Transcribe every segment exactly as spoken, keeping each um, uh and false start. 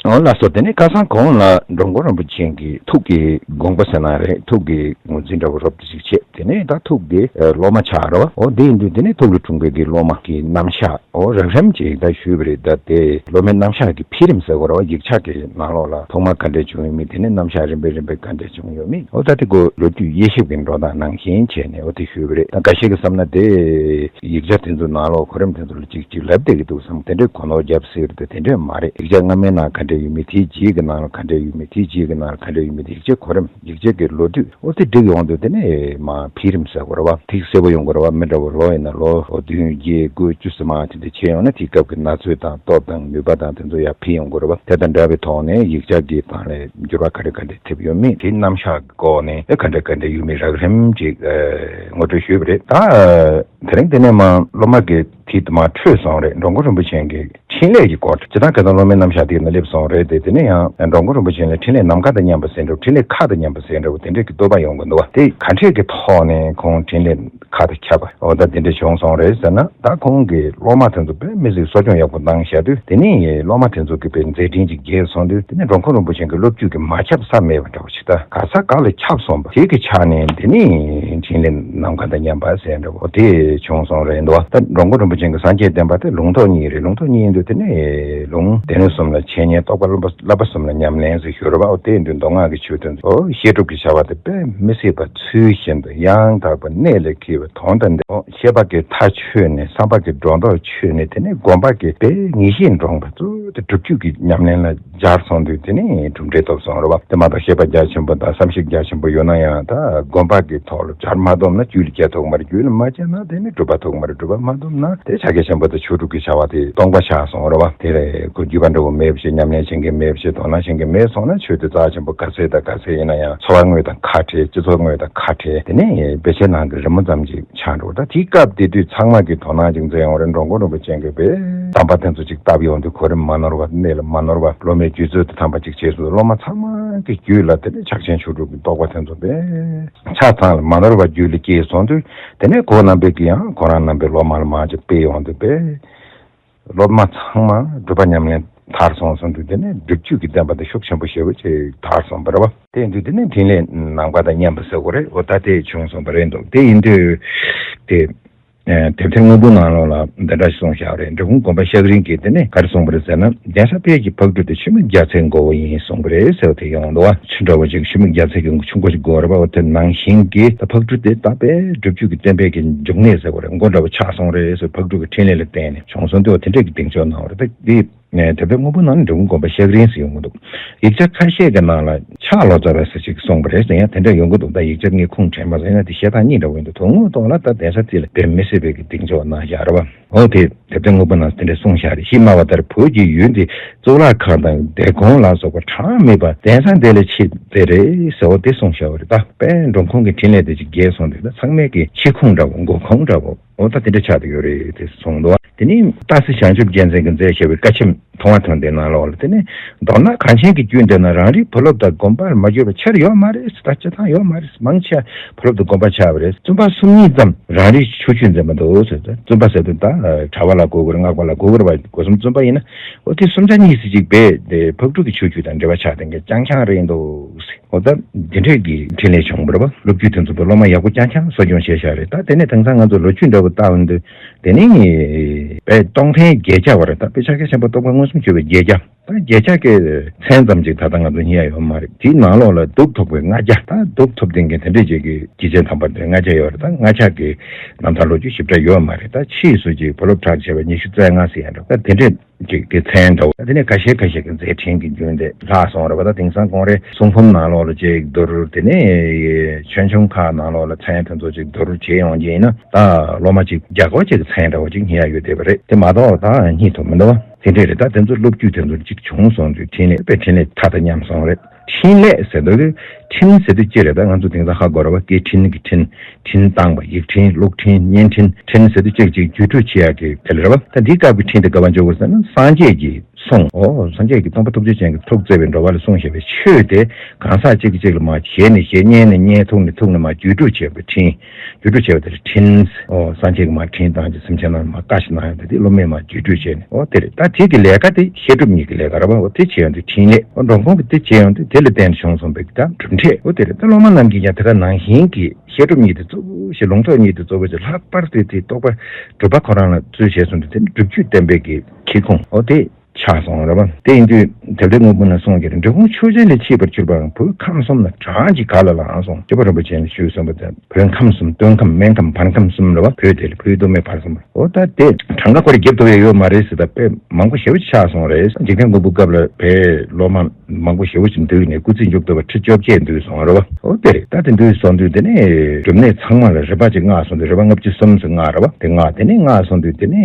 འོ་ལགས་སོ། དེ་ནས་ཁ་སང་གོང་ལ་འགྲོ་མགོན་རིན་པོ་ཆེ་གི་ཐུགས་ཀྱི་དགོངས་པ་ཟེར་ན་རེད། ཐུགས་ཀྱི་ངོས་འཛིན་འདྲ་བོ་རོབ་ཏུ་ཞིག་བྱས། དེ་ནས་ད་ཐུགས་ཀྱི་སློབ་མ་ཆགས་རེད་བ། འོ་དེ་ཡིན་དུས་དེ་ནས་ཐུགས་ལ་འཁྲུངས་པའི་གི་སློབ་མ་གི་རྣམ་གཞག་འོ་རགས་རིམ་ཅིག་ད་ཞུས་པ་རེད། ད་དེ་སློབ་མའི་རྣམ་གཞག་གི་འཕེལ་རིམ་ཟེར་དགོས་རེད་བ། ཡིག་ཆ་གི་ནང་ལོགས་ལ་ཐོག་མ་ག་འདྲས་བྱུང་ཡོད་མེད། དེ་ནས་རྣམ་གཞག་རིམ་པས་རིམ་པས་ག་འདྲས་བྱུང་ཡོད་མེད། འོ་ད་དེ་ཀོ་ལོ་རྒྱུས་དབྱེ་ཞིབ་ཀྱི་འགྲོ་སྟངས་ནང་བཞིན་བྱས་ནས་འོ་དེ་ཞུས་པ་རེད། ད་འགའ་ཞིག་གིས་བསམ་ན་དེ་ཡིག་ཆ་དེ་ཚོ་ནང་ལོགས་གོ་རིམ་དེ་ཚོ་ལ་ཅིག་ཅིག་ལབ་བསྡད་ཀྱི་འདུག་བསམ། དེ་འདྲའི་གོ་ནོར་བརྒྱབ་སྲིད་རེད། དེ་དེ་འདྲས་མ་རེད། ཡིག་ཆ་སྔ་མའི་ནང་ག་འདྲས་ཡོད་མེད། དེའི་རྗེས་ཀྱི་ནང་ལ་ག་འདྲས་ཡོད་མེད། དེའི་རྗེས་ཀྱི་ནང་ལ་ག་འདྲས་ཡོད་མེད། དེ་ཡིག་ཆའི་གོ་རིམ། ཡིག་ཆ་གི་ལོ་དུས་འོ་དེ་འགྲིག་ཡོང་དུས་དེ་ནས་མ་འཕེལ་རིམ་ཟེར་དགོས་རེད་བ། ཐིག་གསལ་པོ་ཡོང་དགོས་རེད་བ། མི་འདྲ་བོ་ལོ་ཡིན་ན་ལོ་འོ་བདུན་བརྒྱད་དགུ་བཅུ་ཟེར་མ་དེ་འདྲ་ཕྱེ་ཡོང་ན་དེའི་སྐབས་ཀྱི་ན་ཚོད་དང་སྟོབས་དང་ནུས་པ་དང་དེ་ཚོ་ཡར་འཕེལ་ཡོང་དགོས་རེད་བ། དེ་དང་འདྲ་བའི་ཐོག་ནས་ཡིག་ཆ་གི་སྟེང་ལ་འགྱུར་བ་ག་རེ་ག་འདྲ་ཐེབས་ཡོད་མེད། དེའི་རྣམ་གཞག་གི་སྐོར་ནས་ཨེ་ག་འདྲ་ག་འདྲ་ཡོད་མེད་རགས་རིམ་ཅིག་ངོ་སྤྲོད་ཞུས་པ་རེད། ད་དེ་རིང་དེ་ནས་མ་སློབ་མ་གི་དེ་དུ་མ་འཕྲོས་སོང་རེད། འགྲོ་མགོན་རིན་པོ་ཆེ་གི་འཕྲིན་ལས་ཀྱི་སྐོར། སྤྱིར་བཏང་ཁ་སང་སློབ་མའི་རྣམ་གཞག་དེ་ན་སླེབས་སོང་རེད་དེ། དེ་ནས་ཡང་འགྲོ་མགོན་རིན་པོ་ཆེ་ལ་འཕྲིན་ལས་ནམ་མཁའ་དང་མཉམ་པ་ཟེར་འདྲ་བོ། འཕྲིན་ལས་མཁའ་དང་མཉམ་པ་ཟེར་འདྲ་བོ་དེ་འདྲས་ཀྱི་བསྟོད་པ་ཡོང་གི་འདུག་བ། དེ་ག་འདྲས་ཀྱི་ཐོག་ནས་ཁོང་འཕྲིན་ལས་མཁའ་དང་ཁྱབ་པ་འོ་ད་དེ་འདྲས་བྱུང་སོང་རེད་ཟེར་ན། ད་ཁོང་གི་སློབ་མ་དེ་ཚོ་དཔེ་མི་སྲིད་གསོ་སྐྱོང་ཡག་པོ་གནང་བཞག་དུས། དེ་ནས་སློབ་མ་དེ་ཚོ་གི་དཔེ་མཛད་འཕྲིན་ཅིག་རྒྱས་སོང་དུས། དེ་ནས་འགྲོ་མགོན་རིན་པོ་ཆེ་གི་སློབ་བརྒྱུད་ཀྱི་མ་ཁྱབ་ས་མེད་པ་འདྲ་བོ་ཞིག་ད་ག་ས་ག་ལ་ཁྱབ་སོང་བ། དེ་གི་ཆ་ནས་དེ་ནས་འཕྲིན་ལས་ནམ་མཁའ་དང་མཉམ་པ་ཟེར་འདྲ་བོ་དེ་བྱུང་སོང་རེད་འདུག་ད་འགྲོ་མགོན་རིན་པོ་ཆེ་གི་སངས་རྒྱས་བསྟན་པ་དེ་ལུང་རྟོགས་གཉིས་རེད། ལུང་རྟོགས་གཉིས་ཡིན་དུས་དེ་ནས་ལུང་སྡེ་སྣོད་གསུམ་ལ་འཆད་ཉན། རྟོགས་པ་བསླབ་པ་བསླབ་པ་གསུམ་ལ་ཉམས་ལེན་ཟེར་ཞུ་རེད་བ། འོ་དེ་ཡིན་དུས་མདོ་སྔགས་ཀྱི་ཆོས་དོན་ཚོ་བཤད་སྒྲུབ་ཀྱི་བྱ་བ་དེ་དཔེ་མི་སྲིད་པ་ཚུལ་བཞིན་དུ་ཡང་དག་པ་གནད་ལ་འཁེལ་བའི་དོན་དང་ལྡན། བཤད་པ་གི་མཐའ་ཆོད་ནས་བསམ་པ་གི་སྒྲོ་འདོགས་ཆོད་ནས། དེ་ནས་སྒོམ་པ་གི་དཔེ་ངེས་ཤེས་འདྲོངས་པ་གཙོ་བོ་དེ་སྒྲུབ་བརྒྱུད་ཀྱི་ཉམས་ལེན་ལ་སྦྱར་སོང་དུས་དེ་ནས་གྲུབ་འབྲས་ཐོབ་སོང་རེད་བ། དེ་མ་གཏོགས་བཤད་པ་རྒྱ་ཆེན་པོ་དང་བསམ་གཞིག་རྒྱ་ཆེན་པོ་ཡོད་ན་ཡང་ད་སྒོམ་པ་གི་ཐོག་ལ་སྦྱར་མ་ཐུབ་ན་རྒྱུད་ལ་སྐྱེ་ཐུབ་མ་རེད། རྒྱུད་ལ་མ་སྐྱེས་ན་དེ་ནི་སྒྲུབ་པ་ཐུབ་མ་རེད། སྒྲུབ་པ་མ་ཐུབ་ན་དེ་ཕྱག་རྒྱ་ཆེན་པོ་དང་ཆོས་དྲུག་གི་བྱ་བ་དེ་སྟོང་པ་ཆགས་སོང་རེད་བ། དེ་ལས་ཁོ་རྒྱུད་པ་འདྲ་བོ་མེད་པ་ཞིག་ཉམས་ལེན་བྱེད་མཁན་མེད་པ་ཞིག་དོ་སྣང་བྱེད་མཁན་མེད་སོང་ན་ཆོས་དེ་རྩ་ཆེན་པོ་ག་ཚད་དང་ག་ཚད་ཡིན་ན་ཡང་འཚོ་བ་དངོས་དང་ཁ་བྲལ། སྤྱི་ཚོགས་དངོས་དང་ཁ་བྲལ། དེ་ནས་དཔེ་ཆའི་ནང་གི་རི་མོ་ཙམ་ཅིག་ཆགས་འགྲོ། ད་དེའི་སྐབས་དེ་དུས་ཚང་མ་གིས་དོ་སྣང་ཅིག་མཛད་ཡོང་རེད། འགྲོ་མགོན་རིན་པོ་ཆེ་གིས་དཔེ་གདམས་པ་དེ་ཚོ་ཅིག་བཏབ་ཡོང་དུས་གོ་རིམ་མ་ནོར་བ། གནད་ལ་མ་ནོར་བ། སློབ་མའི་རྒྱུད་ཚོད་དུ་ཐམ་པ་ཅིག་བྱས་སོང་། སློབ་མ་ཚང་མ་གི་རྒྱུད་ལ་དེ་ནས་ཕྱག་ཆེན་ཆོས་དྲུག་གི་རྟོགས་པ་དེ་ཚོ་དཔེ་ཆ་ཚང་ལ་མ་ནོར་བ་རྒྱུད་ལ་སྐྱེས་སོང་དུས། དེ་ནས་ཁོ་རྣམ་པས་ཀྱིས་ཡང་ཁོ་རང་རྣམ་པའི་སློབ་མ་ལ་མར་ཅིག་སྤེལ་ཡོང་དུས་དཔེ་སློབ་མ་ཚང་མ་སྒྲུབ་པ་ཉམས་ལེན་མཐར་སོན་སོང་དུས། དེ་ནས་སྒྲུབ་བརྒྱུད་ཀྱི་བསྟན་པ་དེ་ཤུགས་ཆེན་པོ་ཞེ་པོ་ཅིག་དར་སོང་བ་རེད་བ། དེ་ཡིན་དུས་དེ་ནས་འཕྲིན་ལས་ནམ་མཁའ་དང་མཉམ་པ་ཟེར་དགོས་རེད། འོ་ད་དེ་བྱུང་སོང་བ་རེད་འདུག་དེ་ཡིན་དུས་དེ་ཨ་དེབ་ཐེར་དངོས་པོ་ནང་ལོགས་ལ་འདི་འདྲ་ཞིག་གསུངས་བཞག་པ་རེད། འབྲི་གུང་དགོན་པ་ཤག་རིང་གིས་དེ་ནས་ག་རེ་གསུངས་པ་རེད་ཟེར་ན། གདན་ས་དཔལ་གྱི་ཕག་གྲུ་དེ་ཆུ་མིག་རྒྱ་མཚོའི་མགོ་བོ་ཡིན་གསུངས་པ་རེད་ཟེར་བ་དེ་ཡོང་འདུག་བ། ཆུ་འདྲ་བོ་ཅིག་ཆུ་མིག་རྒྱ་མཚོའི་གི་ཆུ་མགོ་ཅིག་དགོས་རེད་བ། འོ་དེ་ནང་བཞིན་གྱི་ད་ཕག་གྲུ་དེ་ད་དཔལ་སྒྲུབ་བརྒྱུད་ཀྱི་བསྟན་པའི་གི་འབྱུང་གནས་ཟེར་བ་རེད། མགོ་འདྲ་བོ་ཆགས་སོང་རེད་ཟེར། ཕག་གྲུ་གི་འཕྲིན་ལས་ལ་བརྟེན་ནས་བྱུང་སོང་དུས། འོ་དེ་འདྲས་ཀྱི་གདེང་འཇོག་གནང་བ་རེད། ད་འདི་ཨ་དེབ་ཐེར་དངོས་པོ་ནང་ནས་འབྲི་གུང་དགོན་པ་ཤག་རིང་ཟེར་ཡོང་གི་འདུག་ཡིག་ཆ་ཁ་ཤས་ཀྱི་ནང་ལ་ཕྱག་ལོ་ཙཱ་བ་ཟེར་ཅིག་གསུངས་པ་རེད་ཟེར་ཡང་དེ་འདྲ་ཡོང་གི་འདུག་ད་ཡིག་ཆ་ངས་ཁུངས་དྲན་མ་སོང་། ཡིན་ན་དེ་བཤད་སྟངས་གཉིས་འདྲ་བོ་ཡིན་འདུག་དོན་དངོས་ཐོག་ལ་ད་གདན་ས་དེ་ལ་དཔེ་མི་སྲིད་པའི་གི་གདེང་འཇོག་གནང་བཞག་རེད་བ། འོ་དེ་དེབ་ཐེར་དངོས་པོ་ནང་དེ་འདྲ་གསུངས་བཞག་རེད། ཞེས་སྨྲ་བ་ལྟར་བོད་ཀྱི་ཡུལ་འདི་གཙུག་ལག་ཁང་དང་སྡེ་དགོན་ལ་སོགས་པ་གྲངས་མེད་པ་གདན་ས་འདི་ལ་མཆིས་ཏེ་རེད་ཟེར་བ་དེ་གསུངས་བཞག་པ་རེད། ད་དཔལ་འབྲོང་ཁུང་གི་འཕྲིན་ལས་དེ་ཅིག་རྒྱས་སོང་དུས། ད་ཚང་མས་ཀྱི་མཆིལ་ཁུང་འདྲ་བོ། མགོ་ཁུང་འདྲ་བོ། འོ་ད་དེ་འདྲ་ཆགས་བསྡད་ཡོད་རེད་དེ་གསུངས་འདུག་དེ་ནས་སྟག་གཟིག་བྱང་ཆུབ་རྒྱལ་མཚན་གྱིས་མཛད་བཞག་པའི་བཀའ་ཆེམས་མཐོང་བ་དོན་ལྡན་ནང་ལོགས་ལ། དེ་ནས་མདོར་ན་གངས་ཅན་གྱི་རྒྱུད་འདི་ན་རང་རིགས་བུ་སློབ་དང་སྒོམ་པར་མ་གྱུར་པ་ཆེར་ཡོད་མ་རེད། ད་སྤྱིར་བཏང་ཡོད་མ་རེད། མང་ཆེ་བ་བུ་སློབ་དང་སྒོམ་པ་ཆགས་པ་རེད། བཙུན་པ་སུམ་གཉིས་ཙམ་རང་རིགས་ཆོས་བརྒྱུད་འཛིན་པ་འདུག་ཟེར། བཙུན་པ་ཟེར་དུས་ད་གྲྭ་པ་ལ་གོ་དགོས་རེད། སྔགས་པ་ལ་གོ་དགོས་རེད་བ། སྒོ་གསུམ་བཙུན་པ་ཡིན་ན། འོ་དེ་གསུམ་ཆ་གཉིས་ཙམ་ཅིག་རྦད་དེ་ཕག་གྲུ་གི་ཆོས་བརྒྱུད་དང་འབྲེལ་བ་ཆགས་བསྡད་མཁན་རྐྱང་རྐྱང་རེད་འདུག་ཟེར། འོ་ད་འདི་འདྲས་ཀྱི་འཕྲིན་ལས་བྱུང་བ་རེད་བ། སློབ་བརྒྱུད་དེ་ཚོ་བུ་སློབ་མ་ཡག་པོ་རྐྱང་རྐྱང་གསོ་སྐྱོང་བྱས་བཞག་རེད། ད་དེ་ནས་དེང་སང་ང་ཚོ་ལོ་རྒྱུས་འདྲ་བོ་བལྟ་འོང་དུས། དེ་ནས་དཔལ་སྟོང་ཐུན་བརྒྱད་བརྒྱ་བ་རེད། ད་དཔེ་ཕྱག་རྒྱ་ཆེན་པོ་རྟོགས་པ་མངོན་སུམ་གྱུར་པའི་བརྒྱད་བརྒྱ། ད་བརྒྱད་བརྒྱ་གི་མཚན་ཙམ་ཅིག་ད་ལྟ་ང་ཚོ་རྙེད་ཡ་ཡོད་མ་རེད། དེའི་ནང་ལོགས་ལ་གདུགས་ཐོབ་པའི་ལྔ་བརྒྱ། ད་གདུགས་ཐོབ་ལྡན་གྱི་དེ་འདྲས་ཅིག་གི་སྐྱེས་ཆེན་དམ་པ་དེ་ལྔ་བརྒྱ་ཡོད་རེད། ད་ལྔ་བརྒྱ་གི་རྣམ་ཐར་ལོ་རྒྱུས་ཞིབ་ཕྲ་ཡོད་མ་རེད། ད་ཕྱིས་སུ་ཅིག་བུ་སློབ་གྲགས་ཆེ་བ་ཉི་ཤུ་རྩ་ལྔ་ཟེར་ཡ་འདྲ། ད་དེ་འདྲས་ཅིག་གི་མཚན་འདྲ་བོ། དེ་ནས་ཁ་ཤས་ཁ་ཤས་ཀྱི་མཛད་འཕྲིན་གྱི་རྒྱུན་དེ་ལྷག་སོང་རེད་བ། ད་དེང་སང་ཁོང་རེ་གསུང་འབུམ་ནང་ལོགས་ལ་ཅིག་བསྡུར། དེ་ནས་ཆོས་འབྱུང་ཁག་ནང་ལོགས་ལ་མཚན་དེ་ཚོ་ཅིག་བསྡུར་བྱས་ཡོང་རྒྱུ་ཡིན་ན། ད་སློབ་མ་ཅིག་བརྒྱ་སྐོར་ཅིག་གི་མཚན་འདྲ་བོ་ཅིག་རྙེད་ཡ་ཡོད་བསྡད་པ་རེད། དེ་མ་གཏོགས་ད་རྙེད་ཐུབ་མི་འདུག་བ། དེ་འདྲས་རེད། ད་དེ་ཚོ་སློབ་བརྒྱུད་དེ་ཚོ་ཅིག་བྱུང་སོང་དུས་འཕྲིན་ལས་དཔེ་འཕྲིན་ལས་མཐའ་དང་མཉམ་སོང་རེད། འཕྲིན་ལས་ཟེར་དུས་འཕྲིན་ཟེར་དུས་ཅི་རེད། ད་ང་ཚོ་དེང་སང་ཧ་གོ་རེད་བ། སྐད་འཕྲིན་གྱི་འཕྲིན། འཕྲིན་བཏང་བ། ཡིག་འཕྲིན། གློག་འཕྲིན། བརྙན་འཕྲིན། འཕྲིན་ཟེར་དུས་གཅིག་གཅིག་བརྒྱུད་སྤྲོད་བྱེད་ཡག་གི་དེ་ལ་རེད་བ། ད་འདིའི་སྐབས་ཀྱི་འཕྲིན་དེ་ག་པར་འཇོག་དགོས་ཟེར་ན། སངས་རྒྱས་ཀྱི་ གསུངས། འོ་སངས་རྒྱས་ཀྱི་སྟོན་པ་ཐུགས་རྗེ་ཅན་གྱིས་ཐུགས་བརྩེ་བའི་འགྲོ་བ་ལ་གསུངས་བཞག་པའི་ཆོས་དེ་གང་ཟག་གཅིག་གིས་གཅིག་ལ་མར་བརྗེས་ནས་བརྗེས། སྙན་ནས་སྙན། ཐུགས་ནས་ཐུགས་ནས་མར་བརྒྱུད་སྤྲོད་བྱས་པའི་འཕྲིན། བརྒྱུད་སྤྲོད་བྱས་པ་དེ་ལ་འཕྲིན། འོ་སངས་རྒྱས་ཀྱིས་མར་འཕྲིན་བཏང་རྗེས་སེམས་ཅན་རྣམས་ལ་མར་བཀའ་ཞིག་གནང་ཡོང་དུས་དེ་སློབ་མས་མར་བརྒྱུད་སྤྲོད་བྱས་ནས། འོ་དེ་རེད། ད་དེ་གི་ལས་ཀ་དེ་བཤད་སྒྲུབ་གཉིས་ཀྱི་ལས་ཀ་རེད་པ། འོ་དེ་བྱས་ཡོང་དུས་འཕྲིན་ལས། འོ་འགྲོ་ཁུངས་ཀྱི་དེ་བྱས་ཡོང་དུས་དེ་ལ་བརྟེན་ནས་བྱུང་སོང་བའི་གི་ད་གྲུབ་འབྲས། འོ་དེ་རེད། ད་སློབ་མ་རྣམས་ཀྱིས་ཀྱང་དེ་ག་ནང་བཞིན་གྱི་བཤད་སྒྲུབ་གཉིས་དེ་གཙོ་བོ་ཞིག་ལུང་རྟོགས་གཉིས་དེ་གཙོ་བོ་ཞིག་ལྷག་པར་དུ་དེའི་རྟོགས་པ་སྒྲུབ་པ་ཁོ་རང་ལ་བརྩོན་བྱས་སོང་དུས་དེ་ནི་སྒྲུབ་བརྒྱུད་བསྟན་པའི་གི་ཁྱབ་ཁོངས། འོ་དེ་ཆགས་སོང་རེད་པ། དེ་ཡིན་དུས་དེབ་ཐེར་དངོས་པོ་ན་གསུངས་ཀྱི་རེད། འབྲི་གུང་ཆོས་རྗེ་ལས་མཆེད་པར་གྱུར་པའང་བོད་ཁམས་གསུམ་ན་གྲངས་ཀྱིས་ག་ལ་ལའང་གསུངས། སྐྱོབ་པ་རིན་པོ་ཆེ་ཡིས་ཞུས་གསུངས་པ་དང་། བོད་ཁམས་གསུམ། སྟོད་ཁམས། སྨད་ཁམས། བར་ཁམས་གསུམ་རེད་པ། བོད་དེ་ལ་བོད་མདོ་སྨད་བར་གསུམ་རེད། འོ་ད་དེ་གྲངས་ཀ་ཁོ་རང་རྒྱབ་ཐུབ་ཡ་ཡོད་མ་རེད་ཟེར། ད་དཔེ་མང་པོ་ཞེ་པོ་ཅིག་ཆགས་སོང་རེད། འཇིག་རྟེན་མགོན་པོ་སྐབས་ལ་བོད་སློབ་མ་མང་པོ་ཞེ་པོ་ཅིག་འདུས་ནས་སྐུ་ཚེ་མཇུག་བསྡུ་བ་ཁྲི་བཅོ་བརྒྱད་འདུས་སོང་རེད་པ། འོ་དེ་རེད། ད་དེ་འདུས་སོང་དུས་དེ་ནས་སྒྲུབ་གནས་ཚང་མ་ལ་རིམ་པ་ཅིག་མངགས་སོང་དུས། རིམ་པ་ལྔ་བཅུ་གསུམ་ཟེར་མངགས་རེད་པ། དེ་མངགས། དེ་ནས་མངགས་སོང་དུས་དེ་ནས་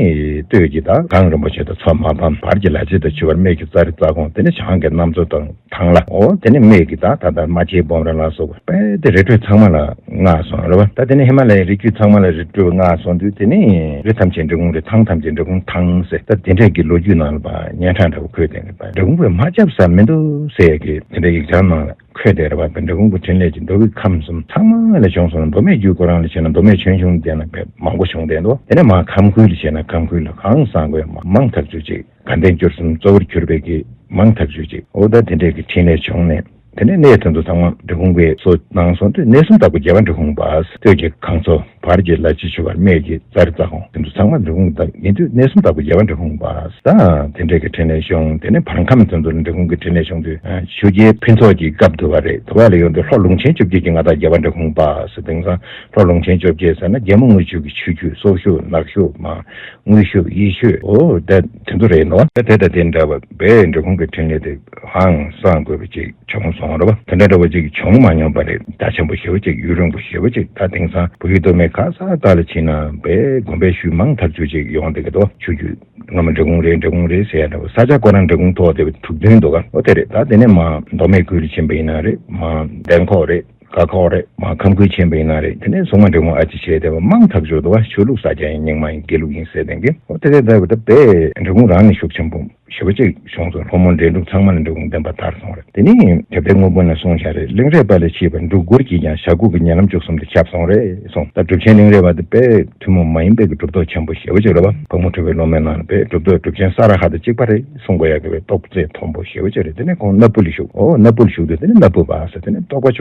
སྟོད་ཀྱི་ད་གངས་རིན་པོ་ཆེ་དང་མཚོ་མ་ཕམ། བར་གྱི་ལ་ཕྱི་དང་ཆུ་བར་སྨད་ཀྱི་ཙཱ་རི་ཙ་ཀོང་། དེ་ནས་བྱང་གི་གནམ་མཚོ་དང་ཐང་ལྷ། འོ་དེ་ནས་སྨད་ཀྱི་ད་ད་ལྟ་རྨ་ཆེན་སྦོམ་ར་ལ་སོགས་པ་དཔེ་དེ་རི་ཁྲོད་ཚང་མ་ལ་མངགས་སོང་རེད་པ། ད་དེ་ནས་ཧི་མ་ལ་ཡའི་རི་རྒྱུད་ཚང་མ་ལ་རི་ཁྲོད་མངགས་སོང་དུས་དེ་ནས་རི་ཐམས་ཅད་འབྲི་གུང་རི། ཐང་ཐམས་ཅད་འབྲི་གུང་ཐང་ཟེར། ད་དེ་འདྲས་ཀྱི་ལོ་རྒྱུས་ནང་ལ་ཕར་སྙན་གྲགས་འདྲ་བོ་འཁོད་བསྡད་ཀྱི་རེད་པ། འབྲི་གུང་པས་མ་བརྒྱབ་ས་མི་འདུག་ཟེར་ཡ་གི་དེ་འདྲའི་ཡིག་ཆ་ནང་ལ་འཁོད་བསྡད་རེད་པ། འབྲི་གུང་གི་འཕྲིན་ལས་ཀྱི་མདོ་དབུས་ཁམས་གསུམ་ཚང་མ་ལ་བྱུང་སོང་། མདོ་སྨད་རྒྱུད་ཁོ་རང་ལ་བྱས་ན། མདོ་སྨད་ཆོས་འབྱུང་དེ་ན་དཔེ་མང་པོ་བྱུང་བསྡད་འདུག་དེ་ནས་མར་ཁམས་ཁུལ་ལ་བྱས་ན། ཁམས་ཁུལ་ལ་གང་ས་དགོས་མ་མང་ཐག་ཆོད་ཅིག་དགའ་ལྡན་བཅུ་གསུམ་གཙོ་བོར་གྱུར་པའི་གི་མང་ཐག་ཆོད་ཅིག་འོ་ད་དེ་འདྲའི་གི་འཕྲིན་ལས་བྱུང་ནས། དེ་ནས་གནས་དེ་ཚོ་ཚང་མ་འབྲི་གུང་པས་གཙོ་གནང་སོང་དུས། གནས་གསུམ་བདག་པོ་རྒྱལ་བ་འབྲི་གུང་པ། སྟོད་ཀྱི་གངས་མཚོ། བར་གྱི་ལ་ཕྱི་ཆུ་བར་སྨད་ཀྱི་ཙཱ་རི་ཙ་ཀོང་དེ་ཚོ་ཚང་མ་འབྲི་གུང་བདག་ཡིན་དུས། གནས་གསུམ་བདག་པོ་རྒྱལ་བ་འབྲི་གུང་པ། ད་དེ་འདྲའི་གི་འཕྲིན་ལས་བྱུང་། དེ་ནས་བར་ཁམས་དེ་ཚོ་ལ་འབྲི་གུང་གི་འཕྲིན་ལས་བྱུང་དུས། ཆོས་རྒྱལ་ཕུན་ཚོགས་ཀྱི་སྐབས་དུ་བ་རེད། དུ་བ་ལ་ཡོང་དུས་ལྷོ་ལུང་ཆེན་བཅོ་བརྒྱད་ཀྱི་མངའ་བདག་རྒྱལ་བ་འབྲི་གུང་པ་ཟེར། དེང་སང་ལྷོ་ལུང་ཆེན་བཅོ་བརྒྱད་ཟེར་ན་རྒྱལ་མོ་རྔུལ་ཆུ་གི་ཆུ་རྒྱུད། སྲོག་ཆུ་ནགས་ཆུ་མ། དངུལ་ཤུགས་ཡེ་ཤུགས། འོ་ད་དེ་ཚོ་རེད་འདུག་ད་དེ་དང་དེ་འདྲ་བ་དཔེ་འབྲི་གུང་གི་འཕྲིན་ལས་དེ་ཧང་སང་དགོས་པ་ཅིག་བྱུང་སོང་རེད་པ། དེ་འདྲ་འདྲ་བ་ཅིག་བྱུང་མ་མྱོང་པ་རེད། རྒྱ་ཆེན་པོ་ཞེ་པོ་ཅིག་ཡུན་རིང་པོ་ཞེ་པོ་ཅིག་ད་དེང་སང་བོད་ཡུལ་མདོ་སྨད་ག་ས་ག་ལ་ཕྱིན་ན་དཔེ་དགོན་པའི་ཤུལ་མང་ཐག་ཆོད་ཅིག་ཡོང་བསྡད་ཀྱི་འདུག་ཆོས་བརྒྱུད་སྔ་མ་འབྲི་གུང་རེད། འབྲི་གུང་རེད་ཟེར་ཡ་འདྲ་བ། ས་ཆ་ཁོ་རང་འབྲི་གུང་ཐོགས་བསྡད་པའི་འདུག་དོན་འདུག་ག་འོ་དེ་རེད། ད་དེ་ནས་མར་མདོ་སྨད་ཁུལ་ལ་ཕྱིན་པ་ཡིན་ན་རེད། མར་དན་ཁོག་རེད། རྒ་ཁོག་རེད། མར་ཁམས་ཁུལ་ཕྱིན་པ་ཡིན་ན་རེད། དེ་ནས་སྲུང་མ་འབྲི་གུང་ཨ་ཅེ་བྱས་བསྡད་པ་མང་ཐག་ཆོད་འདུག་ག་ཆོས་ལུགས་ས་སྐྱ་ཡིན། རྙིང་མ་ཡིན། དགེ་ལུགས་ཡིན་ཟེར་བསྡད་མཁན། འོ་དེ་དེ་ལྟ་བུ་ད་དཔེ་འབྲི་གུང་རང་ནས་ཤུགས་ཆེན་པོ་ཞེ་པོ་ཅིག་བྱུང་སོང་། ལྷོ་མོན་འབྲས་འབྲུག་ཚང་མ་ལ་འབྲི་གུང་བསྟན་པ་དར་སོང་རེད། དེ་ནས་དེབ་ཐེར་དངོས་པོ་ན་གསུངས་བཞག་རེད། གླིང་རས་པ་ལས་མཆེད་པ་འབྲུག་སྒོར་གྱིས་ཀྱང་ཞྭ་གོས་ཀྱི་ཉེ་ལམ་བཅུ་གསུམ་དུ་ཁྱབ་སོང་རེད་གསུངས། ད་གྲུབ་ཆེན་གླིང་རས་པ་དེ་དཔེ་ཐུན་མོང་མ་ཡིན་པའི་གི་གྲུབ་ཐོབ་ཆེན་པོ་ཞེ་པོ་ཅིག་རེད་པ། ཕག་མོ་གྲུ་པའི་སློབ་མའི་ནང་ལ་དཔེ་གྲུབ་ཐོབ་གྲུབ་ཆེན་ས་ར་ཧ་དང་གཅིག་པ་རེད་གསུང་དགོས་ཡ་གི་དཔེ་རྟོགས་ཚད་མཐོན་པོ་ཞེ་པོ་ཅིག་རེད། དེ་ནས་ཁོང་སྣ་སྤུ་ལ་བཞུགས། འོ་སྣ་སྤུ་ལ་བཞུགས་དུས་དེ་ནས་སྣ་སྤུ་བ་ཟེར་དེ་ནས་རྟོགས་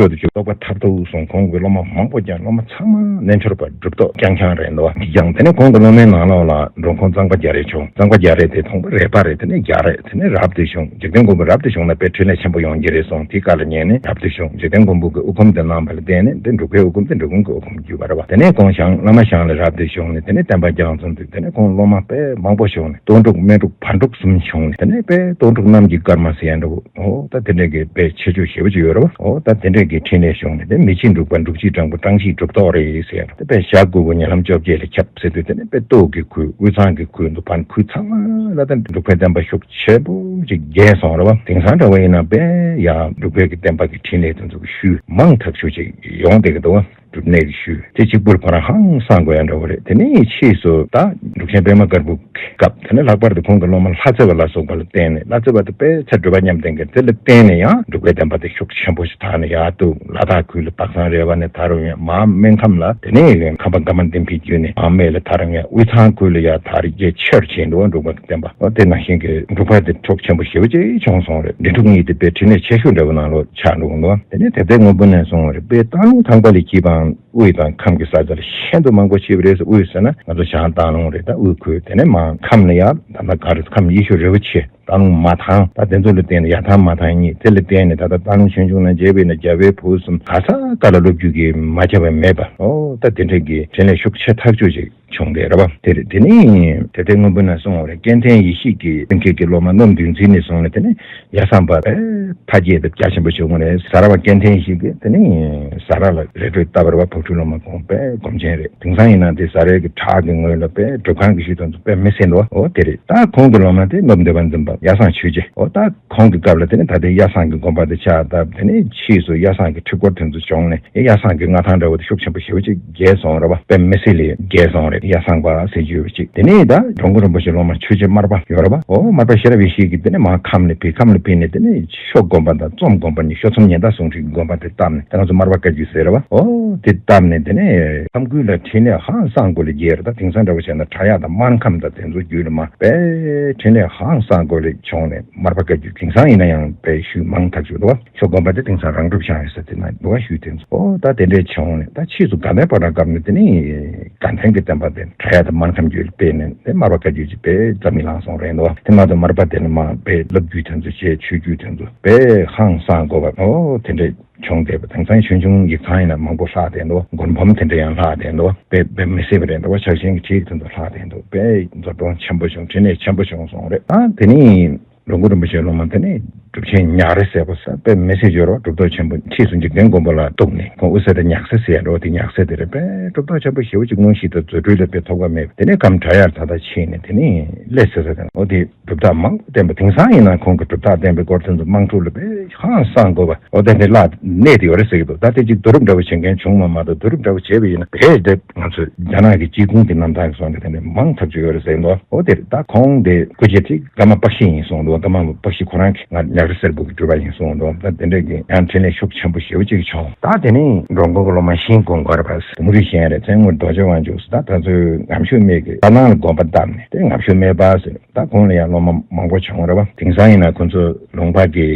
པ་མཐར་ཐུག་སོང་། ཁོང་གི་སློབ་མ་མང་པོ་ཀྱང་སློབ་མ་ཚང་མ་རྣལ་འབྱོར་པ་གྲུབ་ཐོབ་རྐྱང་རྐྱང་རེད་འདུག་ག་ཀྱང་། དེ་ནས་ཁོང་གི་སློབ་མའི་ནང་ལོགས་ལ་འགྲོ་ཁོང་གཙང་པ་རྒྱ་རས་བྱུང་། གཙང་པ་རྒྱ་རས་དེ་ཐོག་མར་རས་པ་རེད། དེ་ནས་རྒྱ་རས། དེ་ནས་རབ་ཏུ་བྱུང་། འཇིག་རྟེན་མགོན་པོ་རབ་ཏུ་བྱུང་ན་དཔེ་འཕྲིན་ལས་ཆེན་པོ་ཡོང་གི་རེད་གསུངས། དེ་བཀའ་ལ་ཉན་ནས་རབ་ཏུ་བྱུང་། འཇིག་རྟེན་མགོན་པོ་གི་དབུ་ཁུམ་དེ་གནང་བ་ལ་བརྟེན་ནས་དེ་འབྲུག་པའི་དབུ་ཁུམ་དེ་འབྲི་གུང་གི་དབུ་ཁུམ་བརྒྱུད་པ་རེད་པ། དེ་ནས་ཁོང་ཞང་བླ་མ་ཞང་ལ་རབ་ཏུ་བྱུང་ནས་དེ་ནས་བསྟན་པ་རྒྱ་མཚོ་འདུས། དེ་ནས་ཁོང་སློབ་མ་དཔེ་མང་པོ་བྱུང་ནས་སྟོང་ཕྲུག་སྨད་ཕྲུག་བར་ཕྲུག་གསུམ་བྱུང་ནས། དེ་ནས་དཔེ་སྟོང་ཕྲུག་གནམ་གྱི་སྐར་མ་ཟེར་ཡ་འདྲ་བོ། འོ་ད་དེ་འདྲས་ཀྱི་དཔེ་ཁྱད་ཆོས་ཞེ་པོ་ཅིག་ཡོད་རེད་པ། འོ་ད་དེ་འདྲས་ཀྱི་འཕྲིན་ལས་བྱུང་ནས། དེ་མི་ཕྱེད་འབྲུག་པ་འབྲུག་ཕྱེད་སྤྲང་པོ་སྤྲང་ཕྱེད་གྲུབ་ཐོབ་རེད་ཟེར་ཡ་འདྲ། དེ་དཔེ་ཞྭ་གོས་ཀྱི་ཉེ་ལམ་བཅོ་བརྒྱད་ལ་ཁྱབ་ཟེར་དུས། དེ་ནས་དཔེ་སྟོད་ཀྱི་ཁུལ། དབུས་གཙང་གི་ཁུལ། མདོ་བོད་ཁུལ་ཚང་མ་ལ་ད་འབྲུག་པའི་བསྟན་པ་ཤུགས་ཆེན་པོ་ཅིག་རྒྱས་སོང་རེད་པ། དེང་སང་འདྲ་བོ་ཡིན་ན་དཔེ་ཡ་འབྲུག་པའི་གི་བསྟན་པ་གི་འཕྲིན་ལས་དེ་ཚོ་གི་ཤུལ་མང་ཐག་ཆོད་ཅིག་ཡོང་བསྡད་ཀྱི་འདུག་པ། སྒྲུབ་གནས་ཀྱི་ཤུལ་དེ་གཅིག་པུར་ཁོ་རང་ཧང་སང་དགོས་ཡ་འདྲ་བོ་རེད། དེ་ནས་ཕྱིས་སུ་ད་འབྲུག་ཆེན་པད་མ་དཀར་པོ་གི་སྐབས། དེ་ནས་ལྷག་པར་དུ་ཁོང་གི་སློབ་མ་ལྷ་རྩེ་བ་ལ་སོགས་པ་ལ་བརྟེན་ནས། ལྷ་རྩེ་བ་དེ་དཔེ་ཚེ་སྒྲུབ་པ་མཉམ་ལྡན་གྱི་དེ་ལ་བརྟེན་ནས་ཡང་འབྲུག་པའི་བསྟན་པ་དེ་ཤུགས་ཆེན་པོ་ཞིག་དར་ནས། ཡར་དུ་ལ་དྭགས་ཁུལ་ལ་སྟག་ཚང་རས་པ་ནས་དར་ཡོང་། མར་སྨན་ཁམས་ལ། དེ་ནས་ཁམས་པ་ཀརྨ་བསྟན་འཕེལ་བརྒྱུད་ནས་མར་སྨད་ལ་དར་ཡོང་། དབུས་གཙང་ཁུལ་ལ་ཡར་དར་རྒྱས་ཆེར་ཕྱིན་འདུག་པ། འབྲུག་པ་བསྟན་པ། འོ་དེ་ནང་བཞིན་གྱི་འབྲུག་པ་དེ་ཕྲུག་ཆེན་པོ་ཞེ་པོ་ཅིག་བྱུང་སོང་རེད། འབྲི་ཕྲུག་གཉིས་དེ་དཔེ་འཕྲིན་ལས་ཆེ་ཤོས་འདྲ་བོ་ནང་ལོགས་ཆགས་འགྲོ་གི་འདུག་དེ་ནས་དེབ་ཐེར་དངོས་པོ་ནས་གསུངས་པ་རེད། དཔེ་སྟག་ལུང་ཐང་པ་ལས་སྐྱེས་པའང་དབུས་དང་ཁམས་ཀྱི་ས་ཆ་ལ་ཤིན་ཏུ་མང་པོ་མཆིས་པ་རེད་ཟེར། དབུས་ཟེར་ན་ང་ཚོ་བྱང་སྟག་ལུང་རེད། ད་དབུས་ཁུལ། དེ་ནས་མར་ཁམས་ལ་ཡ་ད་ལྟ་ག་རེ། ཁམས་ཡེ་ཤུ་རི་བོ་ཆེ། སྟག་ལུང་མ་ཐང་། ད་དེ་ཚོ་ལ་བརྟེན་ནས་ཡར་ཐང་མར་ཐང་གཉིས། དེ་ལ་བརྟེན་ནས་ད་ལྟ་སྟག་ལུང་ཆོས་འབྱུང་ནང་མཇལ་བས་ན་རྒྱལ་པོའི་བུ་གསུམ། ག་ས་ག་ལ་སློབ་བརྒྱུད་ཀྱིས་མ་ཁྱབ་པ་མེད་པ། འོ་ད་དེ་འདྲ་གི་འཕྲིན་ལས་ཤུགས་ཆེ་ཐག་ཆོད་ཅིག་བྱུང་བསྡད་རེད་པ། དེ་རེད། དེ་ནས་དེབ་ཐེར་དངོས་པོ་ན་གསུངས་པ་རེད། སྐལ་ལྡན་ཡེ་ཤེས་ཀྱིས་སེང་གེ་གི་སློབ་མ་སྣུམ་བདུད་འཛིན་ནས་བཟུང་ནས། དེ་ནས་ཡ་བསམ་པ་དཔེ་མཐའ་རྒྱས་དང་རྒྱ་ཆེན་པོ་བྱུང་བ་རེད། ཟ་ར་བ་སྐལ་ལྡན་ཡེ་ཤེས་ཀྱིས་དེ་ནས་ཟ་ར་ལ་རི་ཁྲོད་བཏབ་པ་རེད་པ། ཕག་ ཁྱོད་སློབ་མ་ཁོང་དཔེ་སྒོམ་ཆེན་རེད། དེང་སང་ཡིན་ན་དེ་ཟ་རེད་ཀྱི་བྲག་གི་ངོས་ལ་དཔེ་སྒྲུབ་ཁང་གི་ཤུལ་དང་དུ་དཔེ་མི་སྲིད་འདུག་འོ་དེ་རེད། ད་ཁོང་གི་སློབ་མ་དེ་སློབ་འདོད་པ་འཛིན་པ་ཡ་བཟང་ཆོས་རྗེ། འོ་ད་ཁོང་གི་སྐབས་ལ་དེ་ནི་ད་ལྟའི་ཡ་བཟང་གི་དགོན་པ་དེ་ཕྱག་བཏབ། དེ་ནས་ཕྱིས་སུ་ཡ་བཟང་གི་ཁྲི་སྐོར་དེ་ཚོ་བྱུང་ནས་ཡ་བཟང་གི་མངའ་ཐང་འདྲ་བོ་དེ་ཤུགས་ཆེན་པོ་ཞེ་པོ་ཅིག་རྒྱས་སོང་རེད་བ། དཔེ་མི་སྲིད་ལས་རྒྱས་སོང་རེད། ཡ་བཟང་པ་ཟེར་རྒྱུ་ཡོད་པ་ཅིག་དེ་ནས་ད་འགྲོ་མགོན་རིན་པོ་ཆེ་སློབ་མ་ཆོས་རྗེ་མར་པ་ཡོད་རེད་བ། འོ་མར་པ་ཤེས་རབ་ཡེ་ཤེས་ཀྱིས་དེ་ནས་མར་ཁམས་ལ་ཕེབས། ཁམས་ལ་ཕེབས་ནས་དེ་ནས་ཤོ་དགོན་པ་དང་ཙོམ་དགོན་པ་གཉིས། ཤོ་ཙོམ་ཉི་ཟླ་ཟུང་འབྲེལ་གྱི་དགོན་པ་དེ་བཏབ་ནས་དེ་ང་ཚོ་མར་པ་བཀའ་བརྒྱུད་ཟེར་རེད་བ། འོ་དེ་བཏབ་ནས་དེ་ནས་ཁམས་ཁུལ་ལ་འཕྲིན་ལས་ཧང་སང་སྒོ་ལས་རྒྱས་རེད། ད་དེང་སང་འདྲ་བོ་བྱས་ན་བྲག་གཡབ་དང་སྨར་ཁམས་དང་དེ་ཚོ་བརྒྱུད་ནས་མར་དཔེ་འཕྲིན་ལས་ཧང་སང་སྒོ་ལས་བྱུང་ནས་མར་པ་བཀའ་བརྒྱུད་དེང་སང་ཡིན་ན་ཡང་དཔེ་ཤུལ་མང་ཐག་ཆོད་འདུག་བ། ཤོ་དགོན་པ་དེ་དེང་སང་རང་གྲུབ་བཞེངས་ཡོད་ས་དེ་ན་འདུག་བ། ཤུལ་དེ་ཚོ་འོ་ད་དེ་འདྲས་བྱུང་ནས་ད་ཕྱིས་སུ་དགའ་ལྡན་ཕོ་བྲང་སྐབས་ནས་དེ་ནི་དགའ་ལྡན་གྱི་བསྟན་པ་དེ་བྲག་གཡབ་དང་སྨར་ཁམས་བརྒྱུད་ལ་སྤེལ་ནས་དེ་མར་པ་བཀའ་བརྒྱུད་ཀྱི་དཔེ་འཛམ་གླིང་ལངས་སོང་རེད་འདུག་བ། དེ་མ་གཏོགས་མར་པ་དེ་ནས་མར་དཔེ་བླ་བརྒྱུད་དེ་ཚོ་བྱས། ཆོས་བརྒྱུད་དེ་ཚོ་དཔེ་ཧང་སང་དགོས་པ་འོ་དེ་འདྲས་བྱུང་བསྡད་པ། དེང་སང་ཆུང་ཆུང་ཡིག་ཚང་ཡིན་ན་མང་པོ་ལྷག་བསྡད་འདུག་མགུར་འབུམ་དེ་འདྲ་ཡང་ལྷག་བསྡད་འདུག་དཔེ་དཔེ་མི་སྲིད་པ་རེད་འདུག་བ། ཕྱག་ཆེན་གྱི་ཁྲིད་དེ་ཚོ་ལྷག་བསྡད་འདུག་དཔེ་འཛམ་གླིང་ཆེན་པོ་བྱུང་། འཕྲིན་ལས་ཆེན་པོ་བྱུང་སོང་རེད། ད་དེ་ནི་འགྲོ་མགོན་རིན་པོ་ཆེའི་སློབ་མ་དེ་ནི་གྲུབ་ཆེན་ཉག་རི་ཟེར་བ་ས་དཔེ་མི་སྲིད་འབྱོར་བ་གྲུབ་ཐོབ་ཆེན་པོ། ཕྱིས་སུ་འཇིག་རྟེན་མགོན་པོ་ལ་གཏུགས་ནས་ཁོང་དབུ་ཟེར་དེ་ཉག་སེ་ཟེར་འགྲོ་དེ་ཉག་སེ་དེ་རེད། དཔེ་གྲུབ་ཐོབ་ཆེན་པོ་ཞེ་པོ་ཅིག་མངོན་ཤེས་དང་རྫུ་འཕྲུལ་ལ་དཔེ་ཐོབ་པ་མེད་པ། དེ་ནས་ཁམས་བྲག་གཡབ་ད་ལྟ་ཕྱིན་ནས་དེ་ནས་སླེབས་ཟེར་ས་དང་འོ་དེ། གྲུབ་རྟགས་མང་པོ་བསྟན་པ། དེང་སང་ཡིན་ན་ཁོང་གི་གྲུབ་རྟགས་བསྟན་པའི་སྐོར་དེ་ཚོ་དམངས་ཁྲོད་ལ་དཔེ་ཧང་སང་དགོས་པ་འོ་དེ་འདྲའི་བརླག་གནས་དེ་ཡོད་རེད་ཟེར་གྱི་འདུག་ད་དེ་གཅིག་བསྡུ་རུབ་འདྲ་བོ་བྱེད་མཁན་བྱུང་བ་མ་གཏོགས། བསྡུ་རུབ་འདྲ་བོ་བྱས་པ་ཡིན་ན་དཔེ་དེ་ང་ཚོ་རྒྱ་ནག་གི་སྐྱེ་ཁུངས་ཀྱི་རྣམ་ཐར་གྱི་སོང་དེ་དེ་འདྲའི་མང་ཐག་ཆོད་ཡོད་རེད་ཟེར་གྱི་འདུག་འོ་དེ་རེད། ད་ཁོང་དེ་སྐུ་མཆེད་དེ་ཀརྨ་པཀྵི་ཡིན་གསུངས་འདུག་ཀརྨ་པཀྵི་ཁོ་རང་གི་ང་ཉག་རི་སེར་པོ་གི་སྤྲུལ་པ་ཡིན་གསུངས་འདུག་ད་དེ་འདྲའི་གི་ཡང་འཕྲིན་ལས་ཤུགས་ཆེན་པོ་ཞེ་པོ་ཅིག་བྱུང་། ད་དེ་ནས་འགྲོ་མགོན་གྱི་སློབ་མ་ཤིང་ཀུན་དགའ་རེད་པ། དུང་རི་གཞན་རེད། ཚེ་དངོས་རྡོ་རྗེ་དབང་ཕྱུག་ཟེར། ད་ད་ཚོའི་ངམ་ཤུགས་སྨད་ཀྱི་རྩ་ནང་ལ་དགོན་པ་བཏབ་ནས་དེ་ངམ་ཤུགས་སྨད་པ་ཟེར། ད་ཁོང་ལ་ཡང་སློབ་མ་མང་པོ་བྱུང་རེད་བ། དེང་སང་ཡིན་ན་ཁོ་ཚོ་ལུང་པ་གི་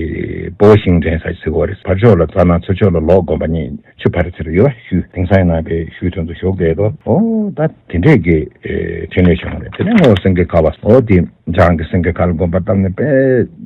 སྤོ་བོ་ཤིང་འདྲེན་ས་ཟེར་གོ་རེད། ཕར་ཕྱོགས་ལ་རྩ་ནག་ཚུར་ཕྱོགས་ལ་ལོག་དགོན་པ་གཉིས་ཆུ་ཕར་ཚུར་ཡོད་བ། ཤུལ་དེང་སང་ཡིན་ན་པའི་ཤུལ་དོན་དུ་ཞོགས་གས་དོ། ཨོ་ད་དེ་འདྲས་ཀྱི་ཨེ་འཕྲིན་ལས་བྱུང་རེད། དེ་ནས་ངོ་སེང་གེ་ཁ་བ་ཨོ་དེ་འཇང་གི་སེང་གེ་ཁ་ལ་དགོན་པ་བཏབ་ནས་པའི་